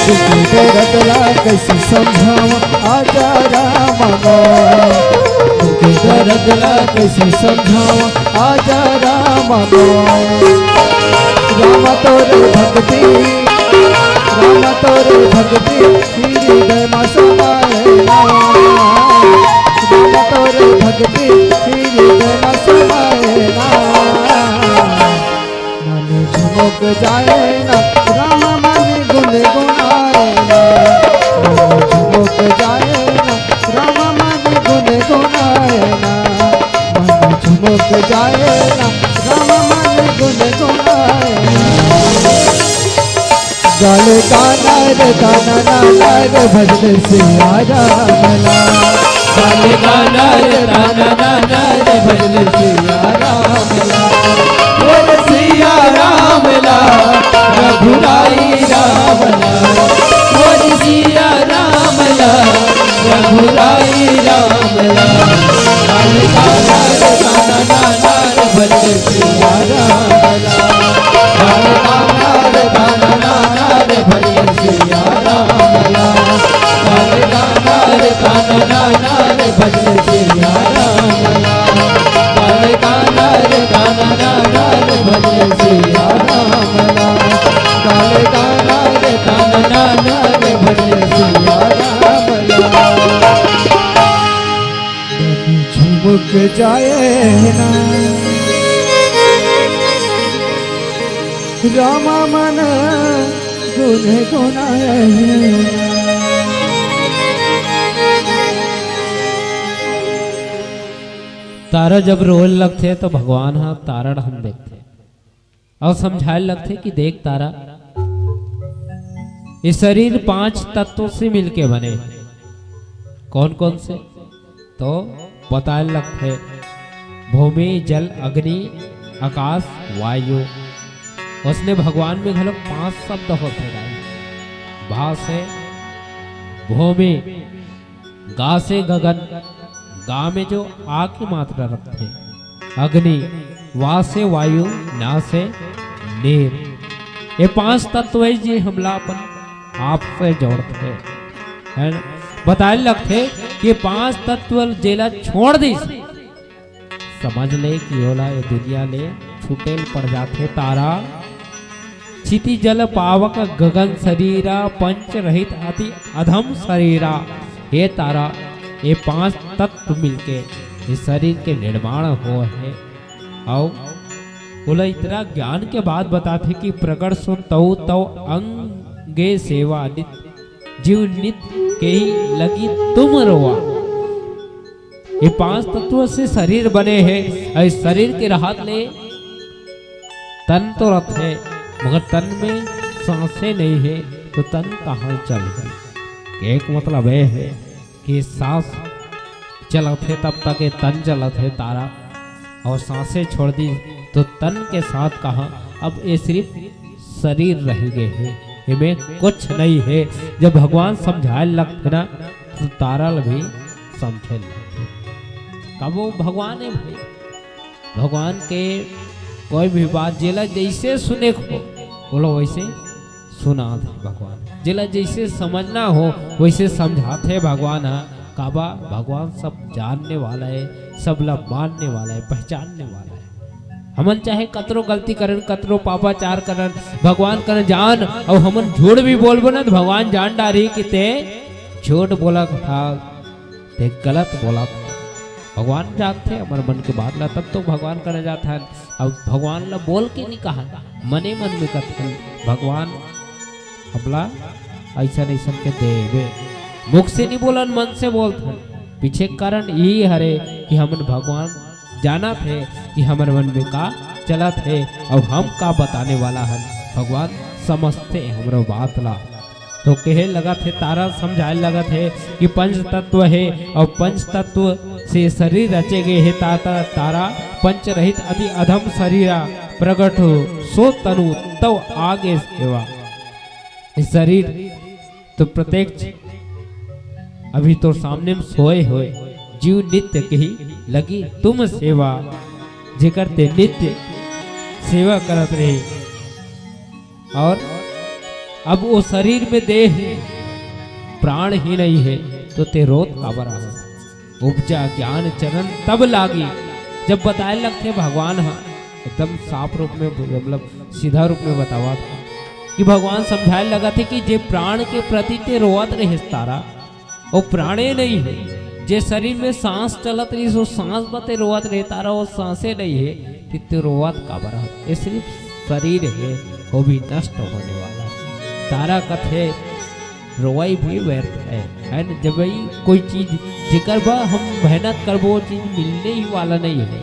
दुख दर्द ला कैसे समझावा आजा राम मोर, दुख दर्द ला कैसे समझावा आजा राम मोर। राम तोर भक्ति, राम तोर भक्ति, हृदय मा समाए ना। राम तोर भक्ति, हृदय मा समाए ना। मन झुमुक जाए ना, राम मन गुनगुनाए ना। मन झुमुक जाए ना, राम मन गुनगुनाए ना। मन झुमुक जाए ना, राम मन गुनगुनाए ना। गाले कानर कानना नार भजन सिया राम ला। गाले कानर कानना नार भजन सिया राम ला। बोल सिया राम ला, रघुराई राम ला। बोल सिया राम ला, रघुराई राम ला। गाले कानर कानना नार भजन सिया राम ला। गाले कानर कानना नार भजन सिया राम ला। गाले कानर कानना नार भजन सिया राम ला। गाले कानर कानना नार भजन सिया राम ला। गाले कानर कानना नार भजन सिया राम ला। झुमुक जाए ना, रामा मन गुनगुनाए ना। तारा जब रोए लगथे तो भगवान ह तारा डहन देखथे। अउ समझाए लगथे कि देख तारा, ये शरीर पांच तत्व से मिलके बने। कौन कौन से? तो बताए लगथे, भूमि, जल, अग्नि, आकाश, वायु। उसने भगवान में घलो पांच शब्द होथे दाई। भा से भूमि, गा से गगन, गा में जो आ की मात्रा रखथे, अग्नि, वा से वायु, ना से नीर। ये पांच तत्व हे जे हमला अपन आप से जोड़थे, है ना? बताए लगथे कि ये पांच तत्व जेला छोड़ दिस, समझ ले कि ओला ये दुनिया ले छूटे ल पड़ जाथे तारा। क्षिति जल पावक गगन शरीरा, पंच रहित अति अधम शरीरा। हे तारा, ये पांच तत्व मिलके ये शरीर के निर्माण होय हे। अउ ओला इतना ज्ञान के बात बताथे कि प्रकट सो तव तव अंगे सेवा नित, जीव नित केहि लगी तुम रोवा। ये पांच तत्व से शरीर बने हे, अउ इस शरीर के रहत ले तन तो रथे, मगर तन में सांसे नहीं हे, तो तन कहाँ चलही? एक मतलब ये हे कि सांस चलत हे, तब तक ये तन चलत हे तारा, अउ सांसे छोड़ दी, तो तन के साथ कहाँ? अब ये सिर्फ शरीर रह गए हे, एमे कुछ नहीं हे। जब भगवान समझाए लगथे ना, तो तारा ल भी समझे लगथे। कब वो भगवान हे भाई, भगवान के कोई भी बात जेला जैसे सुने को, बोलो वैसे सुनाथे भगवान। जेला जैसे समझना हो, वैसे समझाथे भगवान ह। काबर भगवान सब जानने वाला हे, सब ला मानने वाला हे, पहचानने वाला हे। हमन चाहे कतरो गलती करन, कतरो पापाचार करन, भगवान करा जान, अउ हमन झूठ भी बोलबो ना, त भगवान जान डारही कि तें झूठ बोलत हस, तें गलत बोलत हस। भगवान जानथे हमर मन के बात ला, तब तो भगवान करा जाथन। अब भगवान ला बोल के नइ कहन, मने मन में कथन, भगवान हमला अइसन अइसन के देबे। मुख से नइ बोलन, मन से बोलथन। पीछे कारण इही हरे कि हमन भगवान जानत हे कि हमर मन में का चलत हे अउ हम का बताने वाला हन। भगवान समझथे हमरो बात ला। तो कहे लगत हे, तारा समझाए लगत हे कि पंच तत्व हे अउ पंच तत्व से शरीर रचे गे हे। ता-, ता-, तारा पंच रहित अति अधम शरीरा प्रगट हो, सो तनु तव आगे सेवा। ये शरीर तो प्रत्यक्ष अभी तोर सामने में सोए होए, जीव नित्य कही लगी तुम सेवा, जेकर तें नित्य सेवा करत रहे। अउ अब वो शरीर में देह प्राण ही नइ हे, तो तें रोत काबर हस? उपजा ज्ञान चनन तब लागी। जब बताए लगथे भगवान ह एकदम साफ रूप में, मतलब सीधा रूप में बतावत हे कि भगवान समझाए लगत हे कि जे प्राण के प्रति तें रोवत रहेस तारा, वो प्राणे नइ हे। जे शरीर में सांस चलत रहिस, वो सांस बर तें रोवत रहे तारा, वो सांसे नइ हे, कि तें रोवत काबर हस? ये सिर्फ शरीर हे, वो भी नष्ट होने वाला हे। तारा कथे रोवई भी व्यर्थ हे, हे न? जब भाई कोई चीज जेकर बर हम मेहनत करबो, वो चीज मिलने ही वाला नइ हे,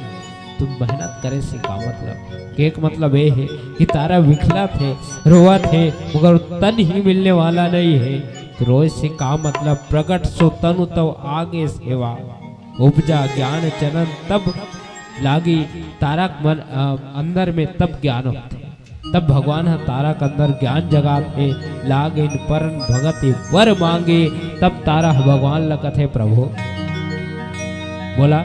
तो मेहनत करे से का मतलब? के एक मतलब ये हे कि तारा विखलत हे, रोवत हे, मगर तन ही मिलने वाला नइ हे। तो रोए से का मतलब? प्रगट सो तनु तव आगे सेवा, उपजा ज्ञान चनन तब लागी। तारा के मन, अ, अंदर में तब ज्ञान होथे। तब भगवान ह तारा के अंदर ज्ञान जगात हे, लागे परन भगति वर मांगे। तब तारा ह भगवान ल कथे, "प्रभु, मोला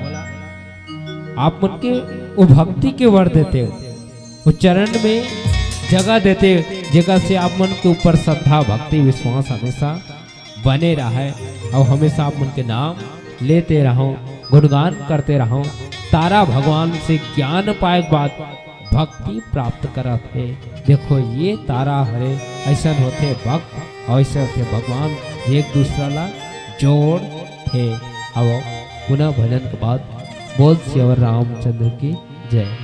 आप मन के वो भक्ति के वर देते हो, वो चरण में जगह देते हो, जेकर से आप मन के ऊपर श्रद्धा, भक्ति, विश्वास हमेशा बने रहय अउ हमेशा आप मन के नाम लेते रहंव, गुणगान करते रहंव।" तारा भगवान से ज्ञान पाए के बाद भक्ति प्राप्त करत हे। देखो, ये तारा हरे, अइसन होथे भक्त अउ अइसन होथे भगवान, जे एक दूसरा ला जोड़थे। अब पुनः भजन के बाद बोल सियावर रामचंद्र की जय।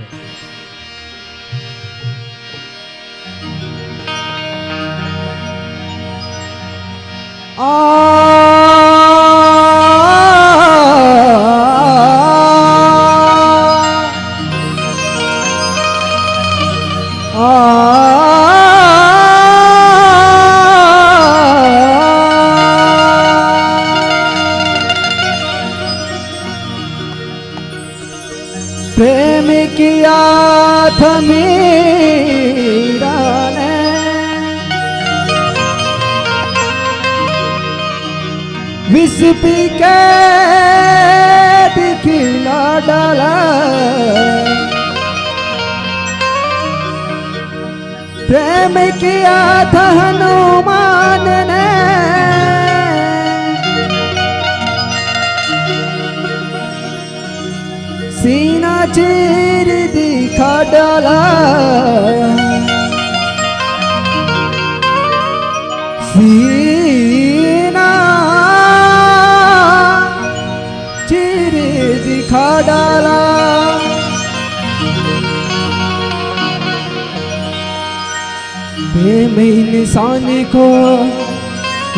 प्रेम किया था मीरा ने, विष पी के दिखला डाला। प्रेम किया था हनुमान ने, सीना चीर दिखा डाला। सीना चीर दिखा डाला। प्रेम इंसान को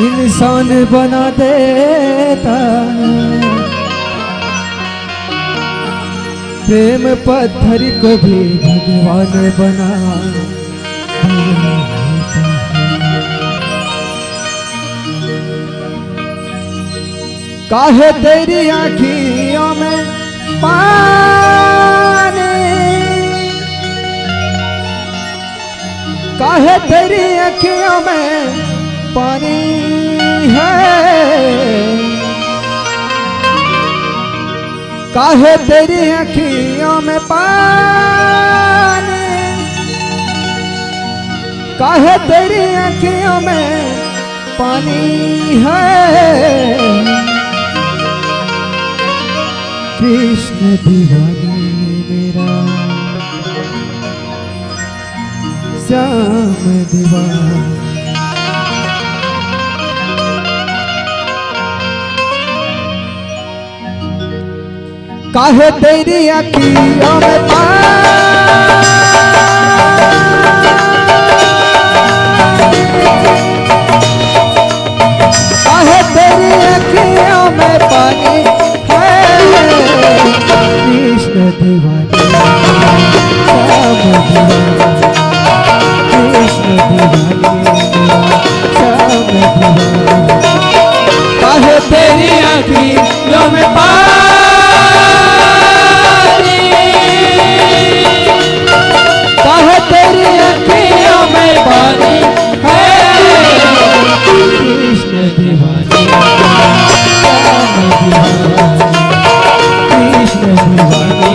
इंसान बना देता, प्रेम पत्थर को भी भगवान बना देता। काहे तेरी आँखियों में पानी, काहे तेरी आँखियों में पानी है, काहे तेरी आँखियों में पानी, काहे तेरी आँखियों में पानी है। कृष्ण दीवाने मेरा, श्याम दीवाना। काहे तेरी अँखियों में पानी, काहे तेरी अँखियों में पानी है। कृष्ण दीवाने, श्याम दीवाना। कृष्ण दीवाने, श्याम दीवाना। काहे तेरी अँखियों में पानी, काहे तेरी अँखियों में पानी है। कृष्ण दीवाने, श्याम दीवाना। कृष्ण दीवाने,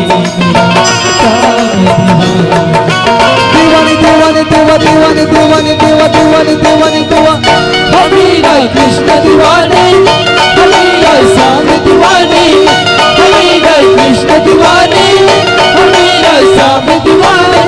श्याम दीवाना। दीवाने, दीवाने, दीवा, दीवाने, दीवाने, दीवा, दीवाने, दीवाने, दीवा। हमीरा कृष्ण दीवाने, हमीरा श्याम दीवाने, हमीरा कृष्ण दीवाने, हमीरा श्याम दीवाने।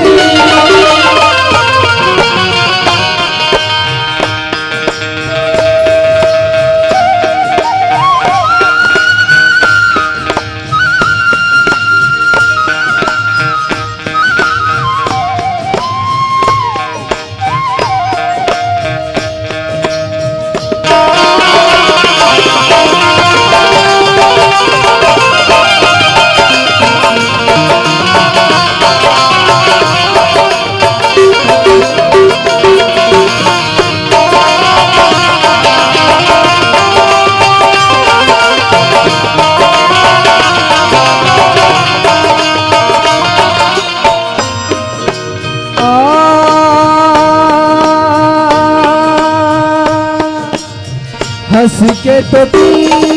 हंस के तो पी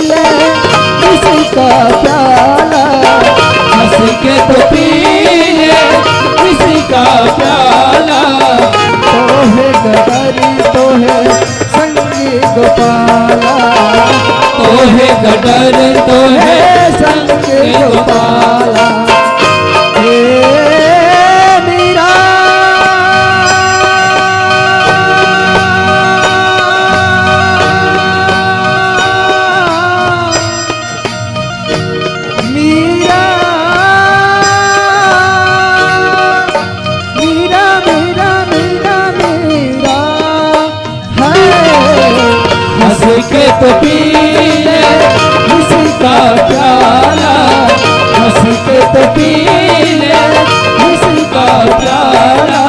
ले किसी का प्याला, हंस के तो पी ले किसी का प्याला। तो है गदर, तो है संगी गोपाला, तो है गदर, तो है संगी गोपाला। हे मीरा, मीरा, मीरा, मीरा, मीरा, मीरा। हाय, हंस के तो पी ले किसी का प्याला, हंस के तो पी ले किसी का प्याला।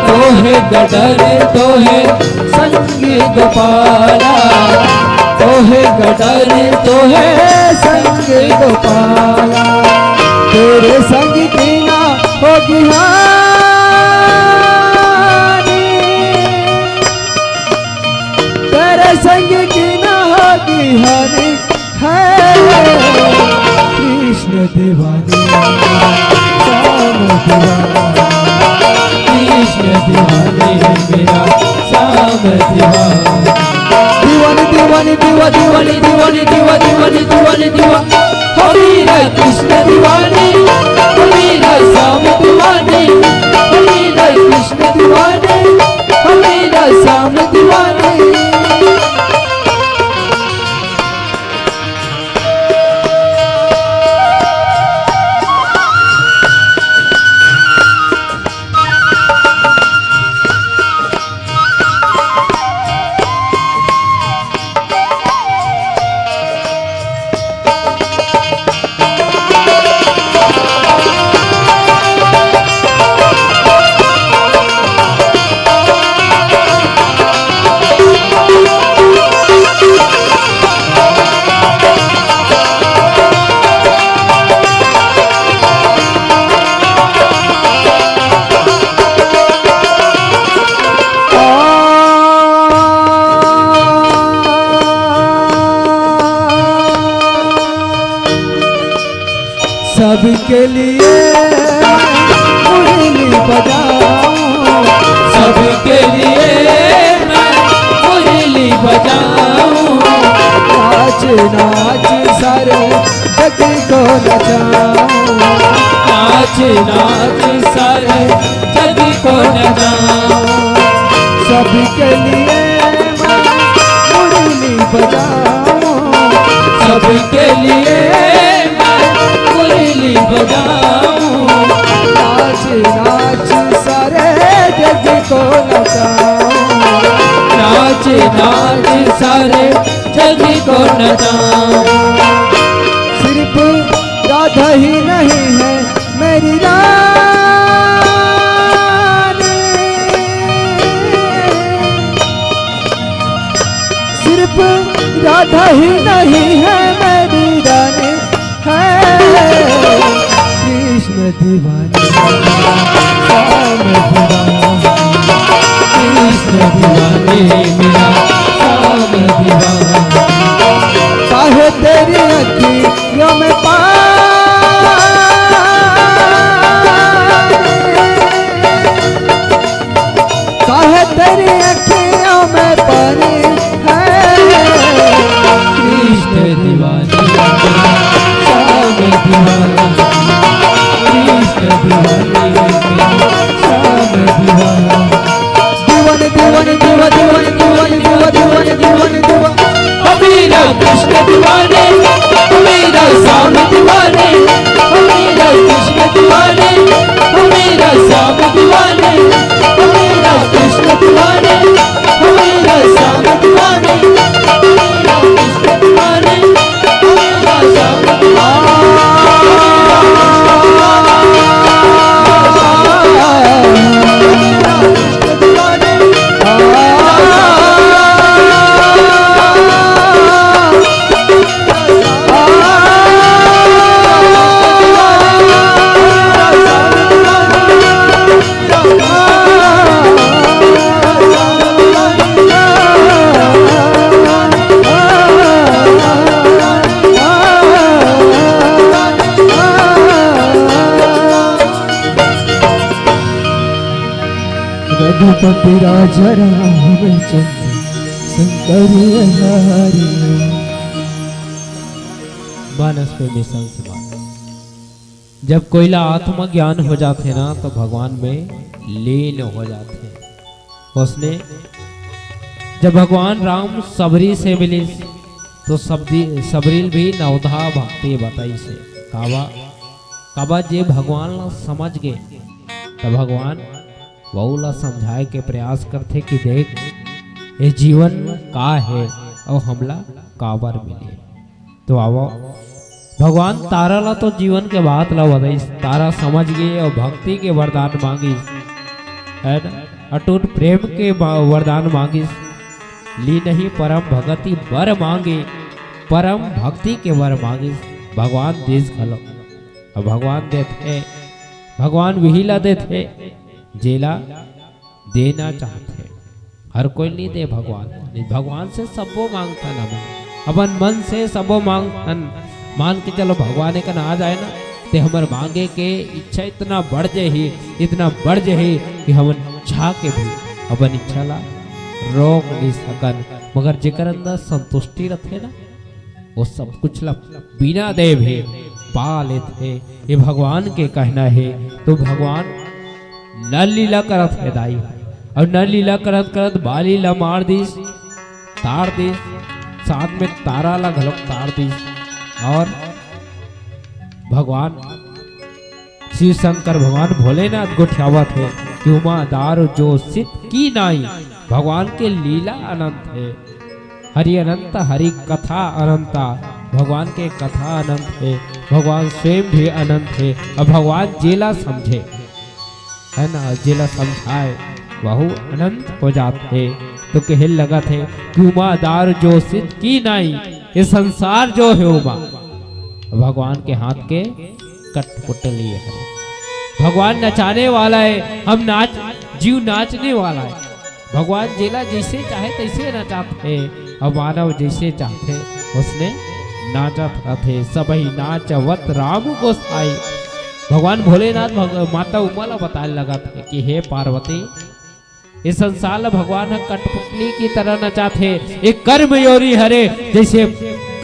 तो है गदर, तो है संगी गोपाला, तो है गदर, तो है संगी गोपाला। तेरे संग की ना होगी हानि, तेरे संग की ना होगी हानि। है कृष्ण दीवाने, श्याम दीवाना। कृष्ण दीवाने मेरा श्याम दीवाना। दीवाने, दीवाने, दीवा, दीवाने, दीवाने, दीवा, दीवाने, दीवाने, दीवा। हमीरा कृष्ण दीवाने, हमीरा श्याम दीवाने, हमीरा कृष्ण दीवाने, हमीरा श्याम दीवाने। सबके लिए मैं मुरली बजाऊं, सबके लिए मैं मुरली बजाऊं। आज नाच सारे जग को नचाओ। नाच, नाच सारे जग को नचाओ। सबके लिए मैं मुरली बजाऊं। सबके लिए मैं मुरली बजाऊं। नाच, नाच सारे जग को नचाओ। नाच, नाच सारे जग को नचाओ। सिर्फ राधा ही नहीं है मेरी रानी, सिर्फ राधा ही नहीं है मेरी रानी, है कृष्ण दीवानी, श्याम दीवानी, कृष्ण दीवानी, मेरा श्याम दीवानी। काहे तेरी अखियों में पानी, काहे तेरी अखियों में पानी है। कृष्ण दीवानी, श्याम दीवानी, कृष्ण दीवानी, श्याम दीवानी। दीवान, दीवान, दीवा, दीवान, दीवान, दीवा, दीवान, दीवान, दीवा। ओ मेरा कृष्ण दीवाने, ओ मेरा श्याम दीवाने, ओ मेरा कृष्ण दीवाने, ओ मेरा श्याम दीवाने, ओ मेरा कृष्ण दीवाने, ओ मेरा श्याम दीवाने, ओ मेरा कृष्ण दीवाने। रघुपति राजा रामचंद्र शंकर हरि। मानस में मिशन से बात। जब कोई ला आत्मज्ञान हो जाथे ना, तो भगवान में लीन हो जाथे। उसने जब भगवान राम सबरी से मिलिस, तो सबरी, सबरी ल भी नवधा भक्ति बताइस हे। काबर, काबर जे भगवान ला समझ गे, त भगवान वहू ला समझाए के प्रयास करथे कि देख, ये जीवन का हे अउ हमला काबर मिले। तो आवो, भगवान तारा ला तो जीवन के बात ला बताइस, तारा समझ गे अउ भक्ति के वरदान मांगिस, है ना? अटूट प्रेम के बा-, वरदान मांगिस, लीनही परम भगति बर मांगे, परम भक्ति के वर मांगिस, भगवान दिस घलो। अउ भगवान देथे, भगवान उही ला देथे, जेला देना चाहथे। हर कोई नइ दे भगवान। भगवान से सबो मांगथन हमन। अपन मन से सबो मांगथन। मान के चलो भगवान एक ना आ जाए ना, ते हमर मांगे के इच्छा इतना बढ़ जाही, इतना बढ़ जाही कि हमन चाह के भी अपन इच्छा ला रोक नइ सकन। मगर जेकर अंदर संतुष्टि रथे ना, वो सब कुछ ला बिना दे भी पा लेथे। ये भगवान के कहना हे। तो भगवान नल लीला करत हे दाई, अउ नल लीला करत करत बाली ला मार दिस, तार दिस, साथ में तारा ला घलोक तार दिस। अउ भगवान शिव शंकर भगवान भोलेनाथ गोठियावत हे कि उमा दार जो सित की नाई। भगवान के लीला अनंत हे, हरि अनंत, हरि कथा अनंता। भगवान के कथा अनंत हे, भगवान स्वयं भी अनंत हे, अउ भगवान जेला समझे, है ना, जेला समझाए, वहू अनंत हो जात हे। तो कहे लगत हे कि उमा दार जो सित की नाई, ये संसार जो हे उमा, भगवान के हाथ के कठपुतली हरे। भगवान नचाने वाला हे, हम नाच, जीव नाचने वाला हे। भगवान जेला जइसे चाहे तइसे नचात हे, अउ मानव जइसे चाहथे उसने नाचत रथे। सबही नाचवत राम गोसाई। भगवान भोलेनाथ भग-, माता उमा ला बताए लगत हे कि हे पार्वती, ये संसार ला भगवान ह कठपुतली की तरह नचात हे। ये कर्म योनि हरे, जइसे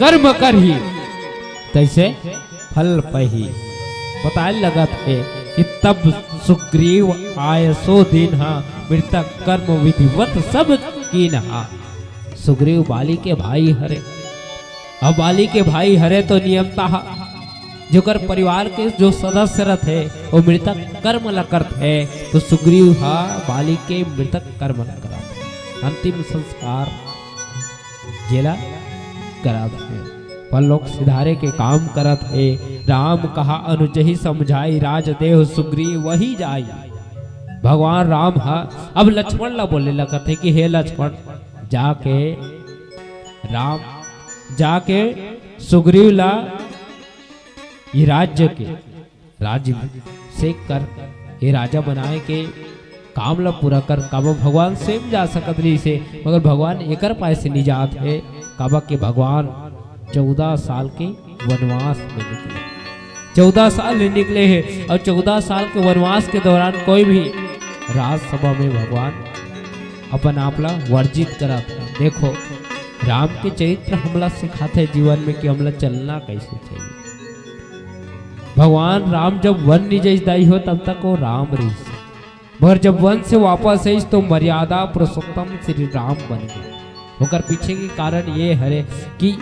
कर्म करही, तैसे फल पही। बताए लगत हे कि तब सुग्रीव आय सो दीन्हा, मृतक कर्म विधिवत सब कीन्हा। सुग्रीव बाली के भाई हरे, अब बाली के भाई हरे तो नियमतः जेकर परिवार के जो सदस्य रथे, वो मृतक कर्म ला करथे, तो सुग्रीव हा बाली के मृतक कर्म ला करत हे, अंतिम संस्कार जेला करत हे, परलोक सिधारे के काम करत हे। राम कहा अनुजहि समझाई, राजदेह सुग्रीव वही जाई। भगवान राम हा अब लक्ष्मण ला बोले लगत हे कि हे लक्ष्मण, जाके राम, जाके सुग्रीव ला ये राज्य के राज अभिषेक कर, ये राजा बनाए के काम ला पूरा कर। काबर भगवान स्वयं जा सकत रहिस हे, मगर भगवान एकर पाय से नहीं जात हे, काबर के भगवान चौदह साल के वनवास में निकले, चौदह साल ले निकले हे, और चौदह साल के वनवास के दौरान कोई भी राजसभा में भगवान अपन आप ला वर्जित करत हे। देखो, राम के चरित्र हमला सिखाथे जीवन में कि हमला चलना कैसे चाहिए। भगवान राम जब वन नहीं जइस दाई हो, तब तक वो राम रहिस, मगर जब वन से वापस आइस तो मर्यादा पुरुषोत्तम श्री राम बन गए। ओकर पीछे के कारण ये हरे कि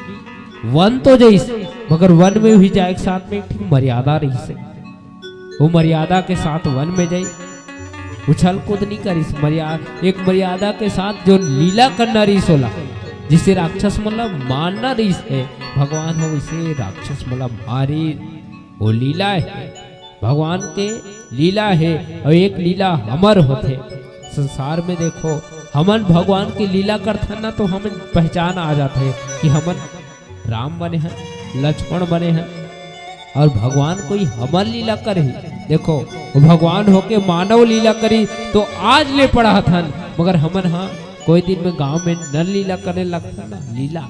वन तो जइस, मगर वन में भी जाए के साथ में एक ठिन मर्यादा रहिस हे। वो मर्यादा के साथ वन में जाई, उछल कूद नहीं करिस। मर्यादा, एक मर्यादा के साथ जो लीला करना रहिस ओला, जिसे राक्षस मन ला मारना रहिस हे, भगवान हो इसे राक्षस मन ला मारी, वो लीला हे। भगवान के लीला हे, और एक लीला हमर होथे। संसार में देखो, हमन भगवान के लीला करथन ना, तो हमन पहचान आ जाथे कि हमन राम बने हन, लक्ष्मण बने हन, और भगवान कोई हमर लीला करही। देखो, वो भगवान होके मानव लीला करी, तो आज ले पढ़ाथन, मगर हमन हा कोई दिन में गांव में नर लीला करे लगथन ना, लीला।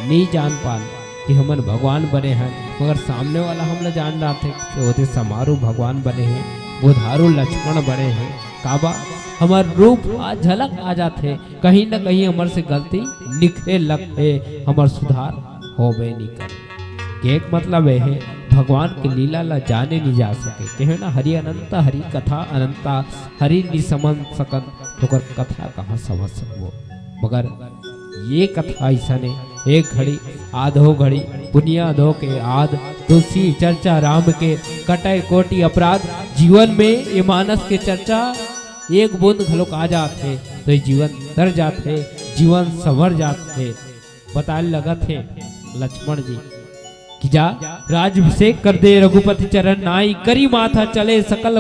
नहीं जान पान कि हमन भगवान बने हन, मगर सामने वाला हमला जान डारथे कि ओदे समारू भगवान बने हे, गोधारू लक्ष्मण बने हे। काबर हमर रूप आ झलक आ जाथे, कहीं न कहीं हमर से गलती निकले लगथे, हमर सुधार होबे नहीं करे। के एक मतलब ये हे, भगवान के लीला ला जाने नहीं जा सके। कहे ना, हरि अनंता, हरि कथा अनंता, हरि नहीं समझ सकन, तो ओकर कथा कहाँ समझ सकबो। मगर ये कथा अइसन हे, एक घड़ी आधो घड़ी पुनिया धो के आध, तुलसी चर्चा राम के, कटय कोटि अपराध। जीवन में ये मानस के चर्चा एक बूंद घलोक आ जात हे, तो ये जीवन तर जात हे, जीवन संवर जात हे। बताए लगत हे लक्ष्मण जी कि जा, राज्याभिषेक कर दे रघुपति चरण नाई, करी माथा चले सकल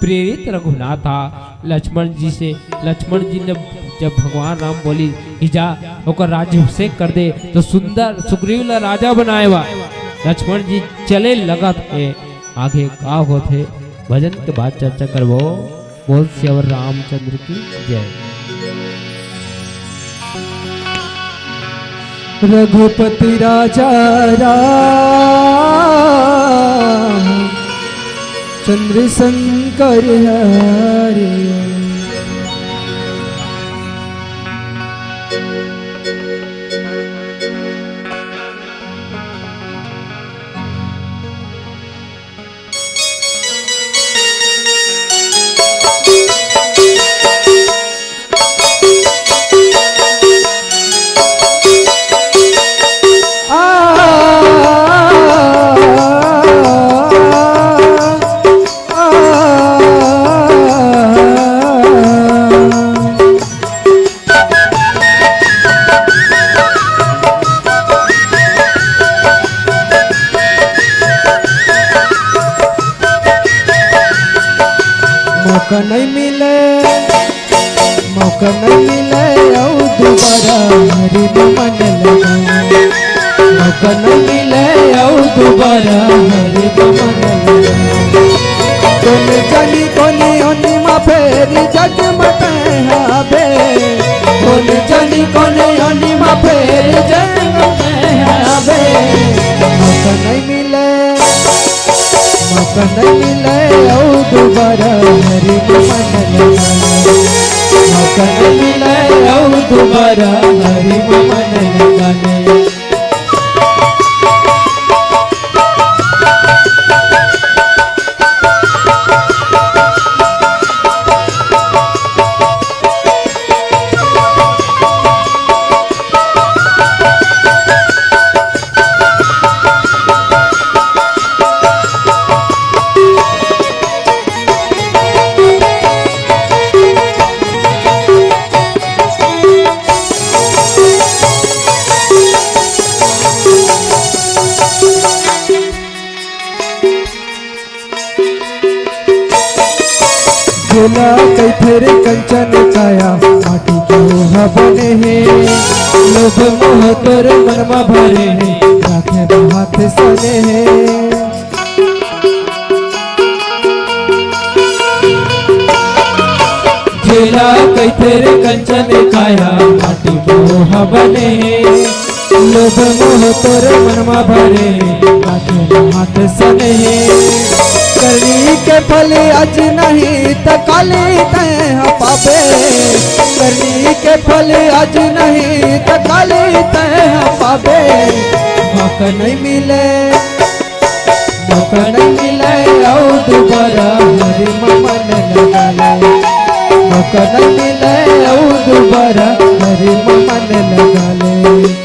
प्रेरित रघुनाथा। लक्ष्मण जी से, लक्ष्मण जी ने जब भगवान राम बोली कि जा, ओकर राज्याभिषेक कर दे, तो सुंदर सुग्रीव ला राजा बनाए बर लक्ष्मण जी चले लगत हे। आगे का होथे, भजन के बाद चर्चा करबो। बोल सियावर रामचंद्र की जय। रघुपति राजा राम चंद्र शंकर हरे। मौका नहीं मिले, मौका नहीं मिले, अउ दोबारा हरि में मन लगाए। मौका नहीं मिले, अउ दोबारा हरि में मन लगाए। कोन जानी कोनी ओनी मा फेरी जग मते हावे। कोन जानी कोनी ओनी मा फेरी जग मते हावे। मौका नहीं मिले, मौका नहीं मिले, अउ दोबारा हरि में मन लगाए। मौका नहीं मिले, अउ दोबारा हरि में मन लगाए। फेर कंचन काया माटी के ओहा बने हे, लोभ मोह तोर मन म भरे हे, राखे हाथ सने हे। जेला कहिथे रे कंचन काया, माटी के ओहा बने हे। लोभ मोह तोर मन म भरे, राखे हाथ सने हे। करनी के फल आज नहीं त काली तैं ह पाबे। करनी के फल आज नहीं त काली तैं ह पाबे। मौका नहीं मिले, मौका नहीं मिले, अउ दुबारा हरि म मन लगा ले। मौका नहीं मिले, अउ दुबारा हरि म मन लगा ले।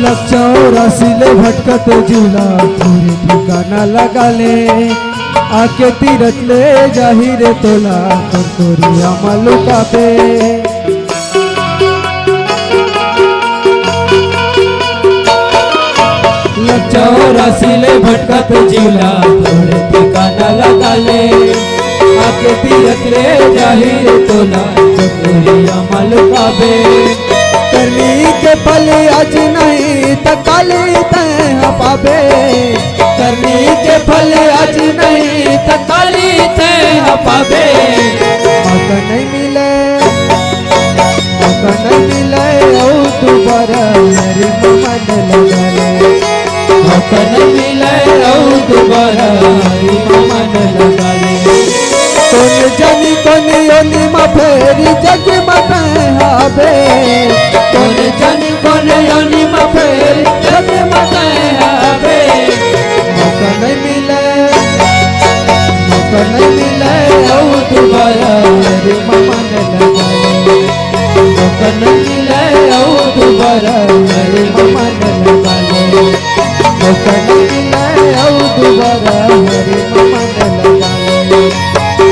लक्षण राशि ले भटकत जीव ला, तोरे ठिकाना लगा ले। आके तीरथ ले जाही रे तोला, तोर तोरिया म लुकाबे। लक्षण राशि ले भटकत जीव ला, तोरे ठिकाना लगा ले। आके तीरथ ले जाही रे तोला, तोर तोरिया म लुकाबे। करनी के फल आज नहीं त काली तैं ह पाबे। करनी के फल आज नहीं त काली तैं ह पाबे। मौका नहीं मिले, मौका नहीं मिले, अउ दुबारा हरि म मन लगा ले। मौका नहीं मिले, अउ दुबारा हरि म मन लगा ले। कोन जानी कोन योनि म फेर जग म तैं हाबे। कोन जानी कोन योनि म फेर जग म तैं हाबे। मौका नहीं मिले, मौका नहीं मिले, अउ दुबारा हरि म मन लगा ले। मौका नहीं मिले, अउ दुबारा हरि म मन लगा ले। मौका नहीं मिले, अउ दुबारा हरि म मन लगा ले।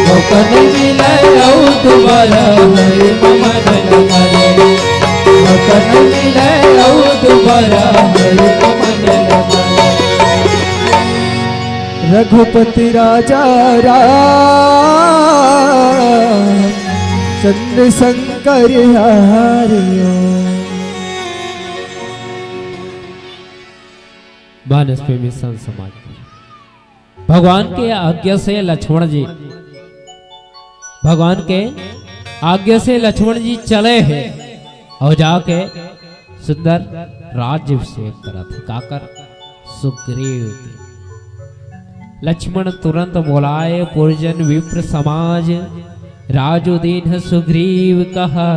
मौका नहीं मिले, अउ दुबारा हरि म मन लगा ले। मौका नहीं मिले, अउ दुबारा हरि म मन लगा ले। रघुपति राजा राम चंद्र शंकर हरिओ। मानस प्रेमी संत समाज, भगवान के आज्ञा से लक्ष्मण जी, भगवान के आज्ञा से लक्ष्मण जी चले हे अउ जाके सुंदर राज्याभिषेक करत हे। काकर? सुग्रीव के। लक्ष्मण तुरंत बोलाए पुरजन विप्र समाज, राजु दीन्ह सुग्रीव कहा,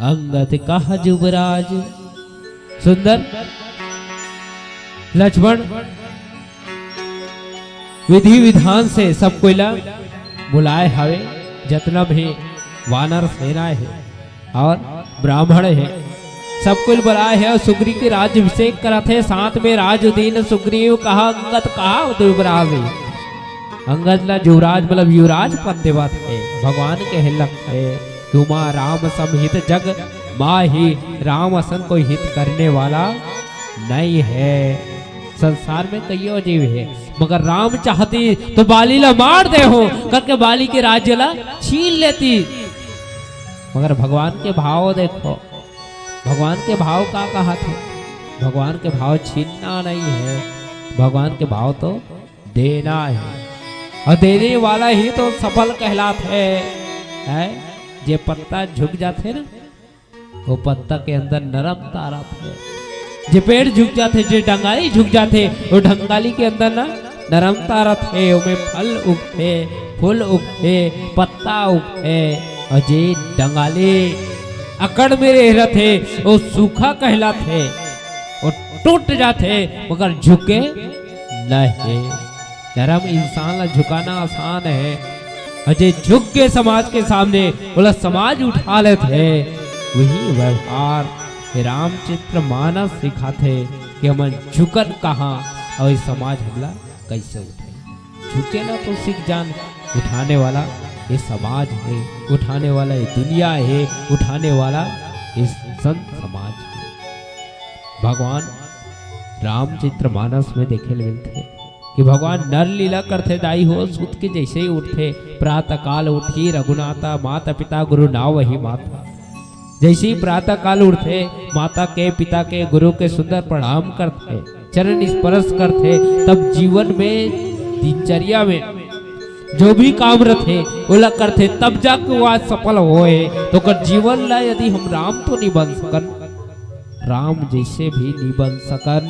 अंगद कहा जुबराज। सुंदर लक्ष्मण विधि विधान से सब कोई ला बुलाए हवे, जतना भी वानर सेना हे अउ ब्राह्मण हे, सब कोई बुलाए हे अउ सुग्रीव के राज्याभिषेक करत हे। साथ में राजु दीन्ह सुग्रीव कहा, अंगद कहा जुबराज। अंगद ला जुबराज मतलब युवराज पद देवत हे। भगवान कहे लगथे कि उमा राम सम हित जग माही, राम असन कोई हित करने वाला नहीं हे। संसार में कइयो जीव हे, मगर राम चाहती तो बाली ला मार देहूं, करके बाली के राज्य ला छीन लेती। मगर भगवान के भाव देखो, भगवान के भाव का कहत हे? भगवान के भाव छीनना नहीं हे, भगवान के भाव तो देना हे, अउ देने वाला ही तो सफल कहलात हे, हे? जे पत्ता झुक जाथे ना, वो पत्ता के अंदर नरमता रथे। जे पेड़ झुक जाथे, जे डंगाली झुक जाथे, वो डंगाली के अंदर ना नरमता रथे, ओमे फल उगथे, फूल उगथे, पत्ता उगथे, अउ जे डंगाली अकड़ में रह रथे, वो सूखा कहलाथे। वो टूट जाथे, मगर झुके नहीं। धर्म इंसान ला झुकाना आसान हे, अउ जे झुक के समाज के सामने, ओला समाज उठा लेथे, वही व्यवहार हे रामचरित मानस सिखाथे कि हमन झुकन कहाँ अउ ये समाज हमला कइसे उठे। झुके ला तो सीख जान, उठाने वाला ये समाज हे, उठाने वाला ये दुनिया हे, उठाने वाला ये संत समाज हे। भगवान रामचरित मानस में देखे ले मिलथे कि भगवान नर लीला करथे दाई हो, सुत के जैसे ही उठथे, प्रातः काल उठी रघुनाथा, माता पिता गुरु नावहि माथा। जैसे ही प्रातः काल उठथे, माता के, पिता के, गुरु के सुंदर प्रणाम करथे, चरण स्पर्श करथे, तब जीवन में, दिनचर्या में जो भी काम रथे, ओला करथे, तब जाके वो आज सफल होए। तो ओकर जीवन ला यदि हम राम तो नहीं बन सकन, राम जैसे भी नहीं बन सकन,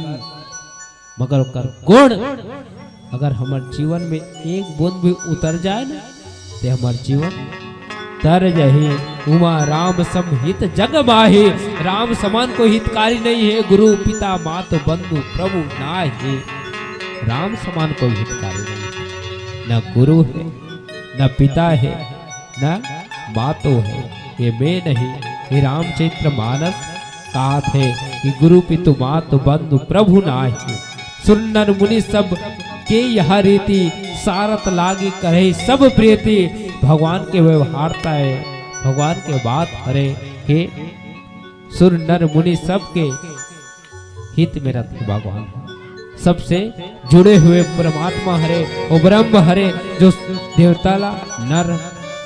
मगर ओकर गुण अगर हमर जीवन में एक बूंद भी उतर जाए ना, ते हमर जीवन तर जही। उमा राम सम हित जग माही, राम समान कोई हितकारी नहीं है, गुरु पिता मात बंधु प्रभु नाही। राम समान कोई हितकारी नहीं है, न गुरु है, न पिता है, न मातो है। ये मैं नहीं, ये रामचरित मानस कहाथे कि गुरु पितु मातु बंधु प्रभु नाही। सुर नर मुनि सब के यह रीति, सारथ लागी करही सब प्रीति। भगवान के व्यवहारता है, भगवान के बात हरे के सुर नर मुनि सब के हित में रथे भगवान। सबसे जुड़े हुए परमात्मा हरे, वो ब्रह्म हरे, जो देवता ला नर,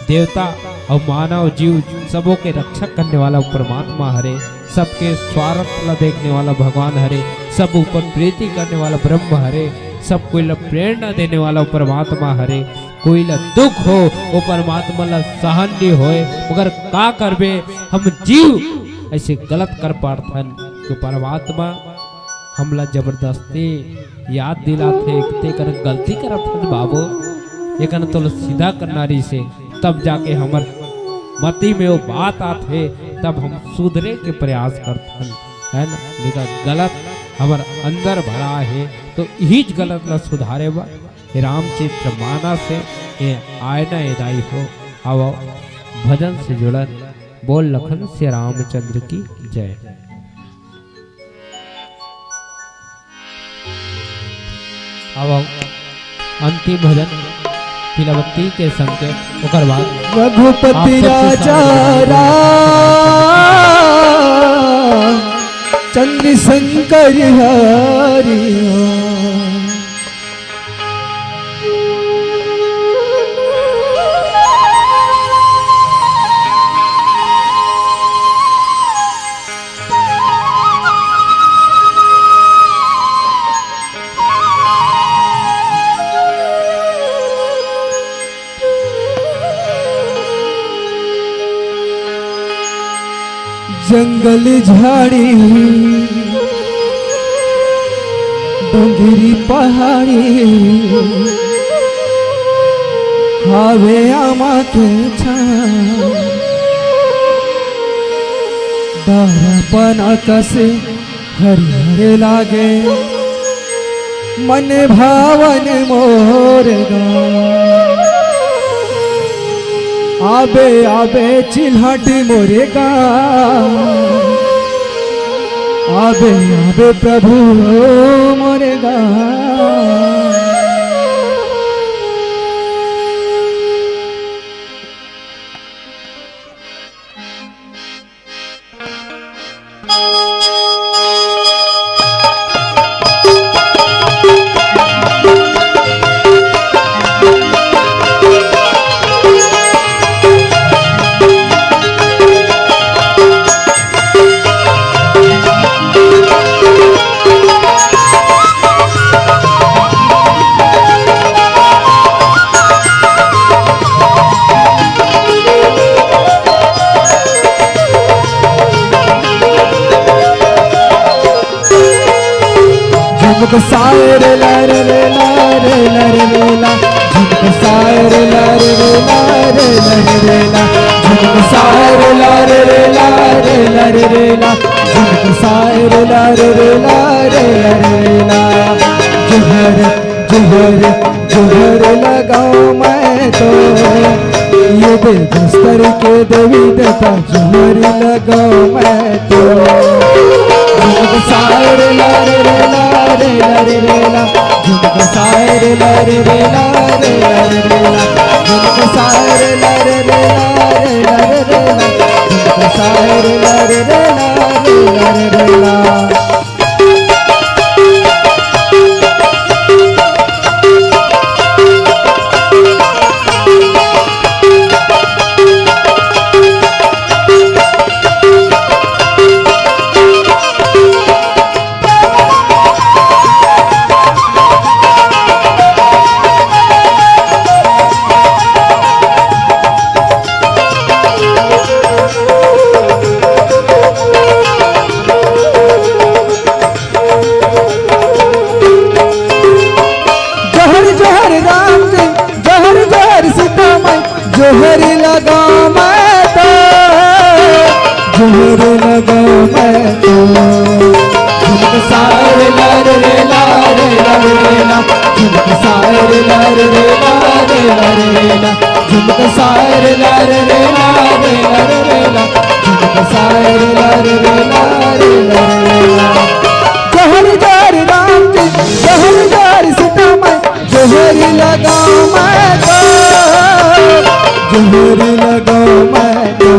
देवता और मानव जीव सबों के रक्षा करने वाला परमात्मा हरे, सबके स्वार्थ ला देखने वाला भगवान हरे, सब ऊपर प्रीति करने वाला ब्रह्म हरे, सब कोई ला प्रेरणा देने वाला परमात्मा हरे। कोई ला दुख हो, वो परमात्मा ला सहन नहीं होए, मगर का करबे, हम जीव ऐसे गलत कर पाड़थन कि परमात्मा हमला जबरदस्ती याद दिलाथे, "ते कर गलती करत हस बाबू, एकन तोला सीधा करना रहिसे।" तब जाके हमर मति में वो बात आथे, तब हम सुधरे के प्रयास करथन, है ना? लेकिन गलत हमर अंदर भरा है, तो इहीच गलत ला सुधारे बर हे रामचरित मानस हे, ये आयना ए दाई हो। आओ, भजन से जुड़न, बोल लखन से रामचंद्र की जय। अब अंतिम भजन तिलावती के संग के, ओकर बाद रघुपति आप सबसे राजा साथ राम चंद्र शंकर हरि। जंगल झाड़ी डोंगरी पहाड़ी हावे आमा के छाँव। डारा पना कस हरियर लागे मन भावन मोर गाँव। आबे आबे चिल्हाटी मोरे गाँव, आबे आबे प्रभु मोरे गाँव। झुमक सायर लर रे लर लर रे ला, झुमक सायर लर रे लर लर रे ला, झुमक सायर लर रे लर लर रे ला, झुमक सायर लर रे लर बस्तर के देवी देवता झुमरी लगाओ मैं तो। झुमक सारे ला रे रे ला रे ला रे रे ला। झुमक सारे ला रे रे ला रे ला रे रे ला। झुमक सारे ला रे रे ला रे ला रे रे ला। झुमक सारे ला रे रे ला रे ला रे रे ला। जोहर जोहर राम जी, जोहर जोहर सीता माई, जोहर लगाओ मैं तो, जोहर लगाओ मैं तो। झुमक सारे ला रे रे ला रे ला रे रे ला। झुमक सारे ला रे रे ला रे ला रे रे ला। झुमक सारे ला रे रे ला रे ला रे रे ला। झुमक सारे ला रे रे ला रे ला रे रे ला। जोहर जोहर राम जी, जोहर जोहर सीता माई, जोहर लगाओ मैं तो, जोहर लगाओ मैं तो।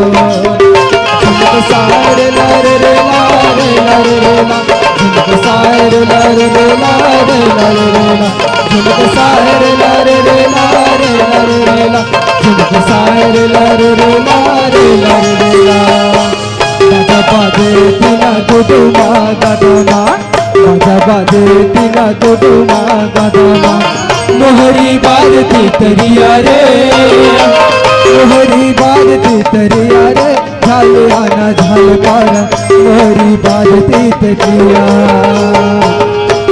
झुमक सारे ला रे रे ला रे ला रे रे ला। झुमक सारे ला रे रे ला रे ला रे रे ला। झुमक सारे ला रे रे ला रे ला रे रे ला। झुमक सारे ला रे रे ला रे ला रे रे ला। बाजा बाजे टीना गुडुमा गडमा, बाजा बाजे टीना गुडुमा गडमा। मोहरी बाजती तरिया रे, मोहरी बाजती तरिया रे, झाल आना झाल पारा, मोहरी बाजती तरिया।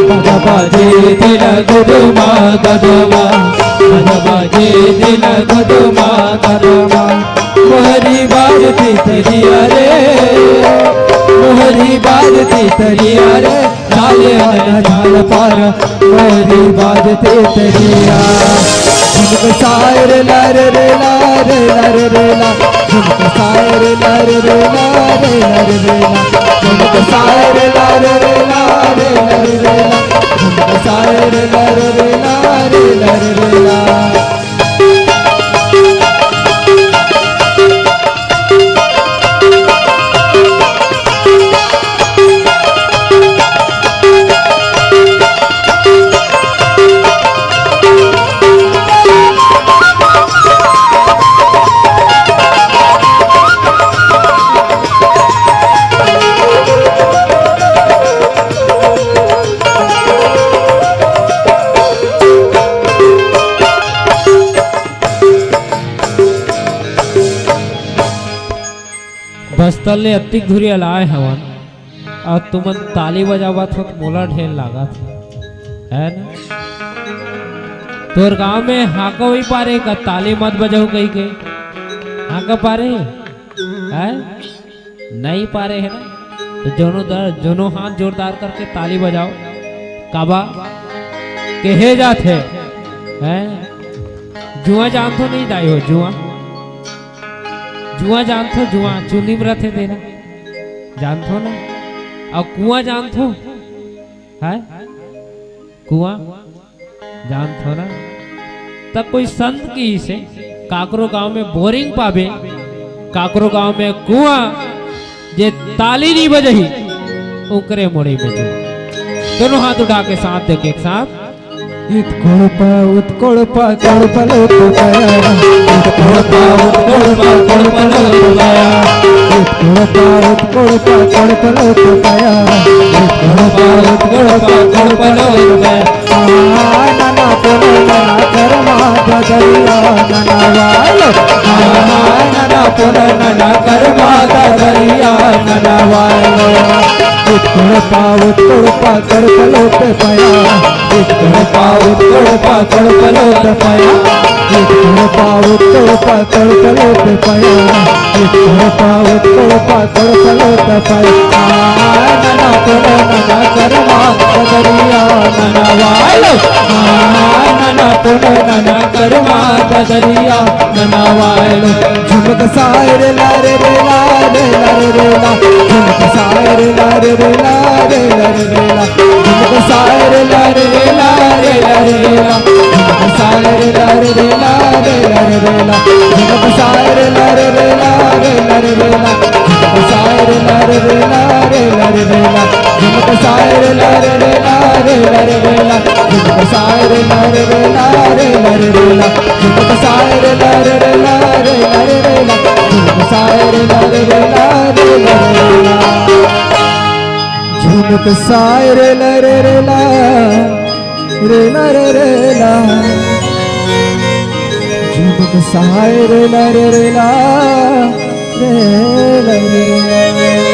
बाजा बाजे टीना गुडुमा गडमा, बाजा बाजे टीना गुडुमा गडमा। मोहरी बाजती तरिया रे, मोहरी बाजती तरिया रे, झाल आना झाल पारा, मोहरी बाजती तरिया। झुमक सारे ला रे रे ला रे ला रे रे ला। झुमक सारे ला रे रे ला रे ला रे रे ला। झुमक सारे ला रे रे ला रे ला रे रे ला। झुमक सारे ला रे रे ला रे ला रे रे ला। बस्तर ले अतिक धुरी अलाय हवन, अउ तुमन ताली बजावत हो त मोला ढेर लागत हे, है ना? तोर गांव में हाका होई पारे का, ताली मत बजाऊ कही के? हाका पारे? है? नहीं पारे है ना? तो जोनो दर-, जोनो हाथ जोरदार करके ताली बजाओ। काबा? कहे जात है, हैं? जुआ जानथो नहीं दाई हो, जुआ? जुआ जानथो, जुआ चुनी में रथे देना, जानथो ना? अउ कुआं जानथो, है? कुआं जानथो ना? त कोई संत कहिसे, काकरो गांव में बोरिंग पाबे, काकरो गांव में कुआं, जे ताली नहीं बजही, ओकरे मुड़ी में जुआ। दोनों हाथ उठा के साथ देके एक साथ। इतकोड़पा, उत्कोड़पा, कोड़पलो तो पाया। इतकोड़पा, उत्कोड़पा, कोड़पलो तो पाया। इतकोड़पा, उत्कोड़पा, कोड़पलो तो पाया। इतकोड़पा, उत्कोड़पा, कोड़पलो तो पाया। आ, नना पोनो नना करमा गदरिया नना वालो। आ, नना पोनो नना करमा गदरिया नना वालो। इतकोड़पा, उत्कोड़पा, कोड़पलो तो पाया। इतकोड़पा, उत्कोड़पा, कोड़पलो तो पाया। इतकोड़पा, उत्कोड़पा, कोड़पलो तो पाया। इतकोड़पा, उत्कोड़पा, कोड़पलो तो पाया। आ, नना पोनो नना करमा गदरिया नना वालो। आ, नना ना पुनो ना ना करमा ददरिया नना वायलो। झुमक सायर ला रे रे ला रे ला रे रे ला। झुमक सायर ला रे रे ला रे ला रे रे ला। झुमक सायर ला रे रे ला रे ला रे रे ला। झुमक सायर ला रे रे ला रे ला रे रे ला। झुमक सायर ला रे रे ला रे ला रे रे ला। झुमक सायर ला रे रे ला रे ला रे रे ला। झुमक सायर ला रे रे ला रे ला रे रे ला। झुमक सायर ला रे रे ला रे ला रे रे ला। झुमक सायर ला रे रे ला रे ला रे रे ला। झुमक सायर ला रे रे ला रे ला रे रे ला। झुमक सायर ला रे रे ला रे ला रे रे ला। झुमक सायर ला रे रे ला रे ला रे ला।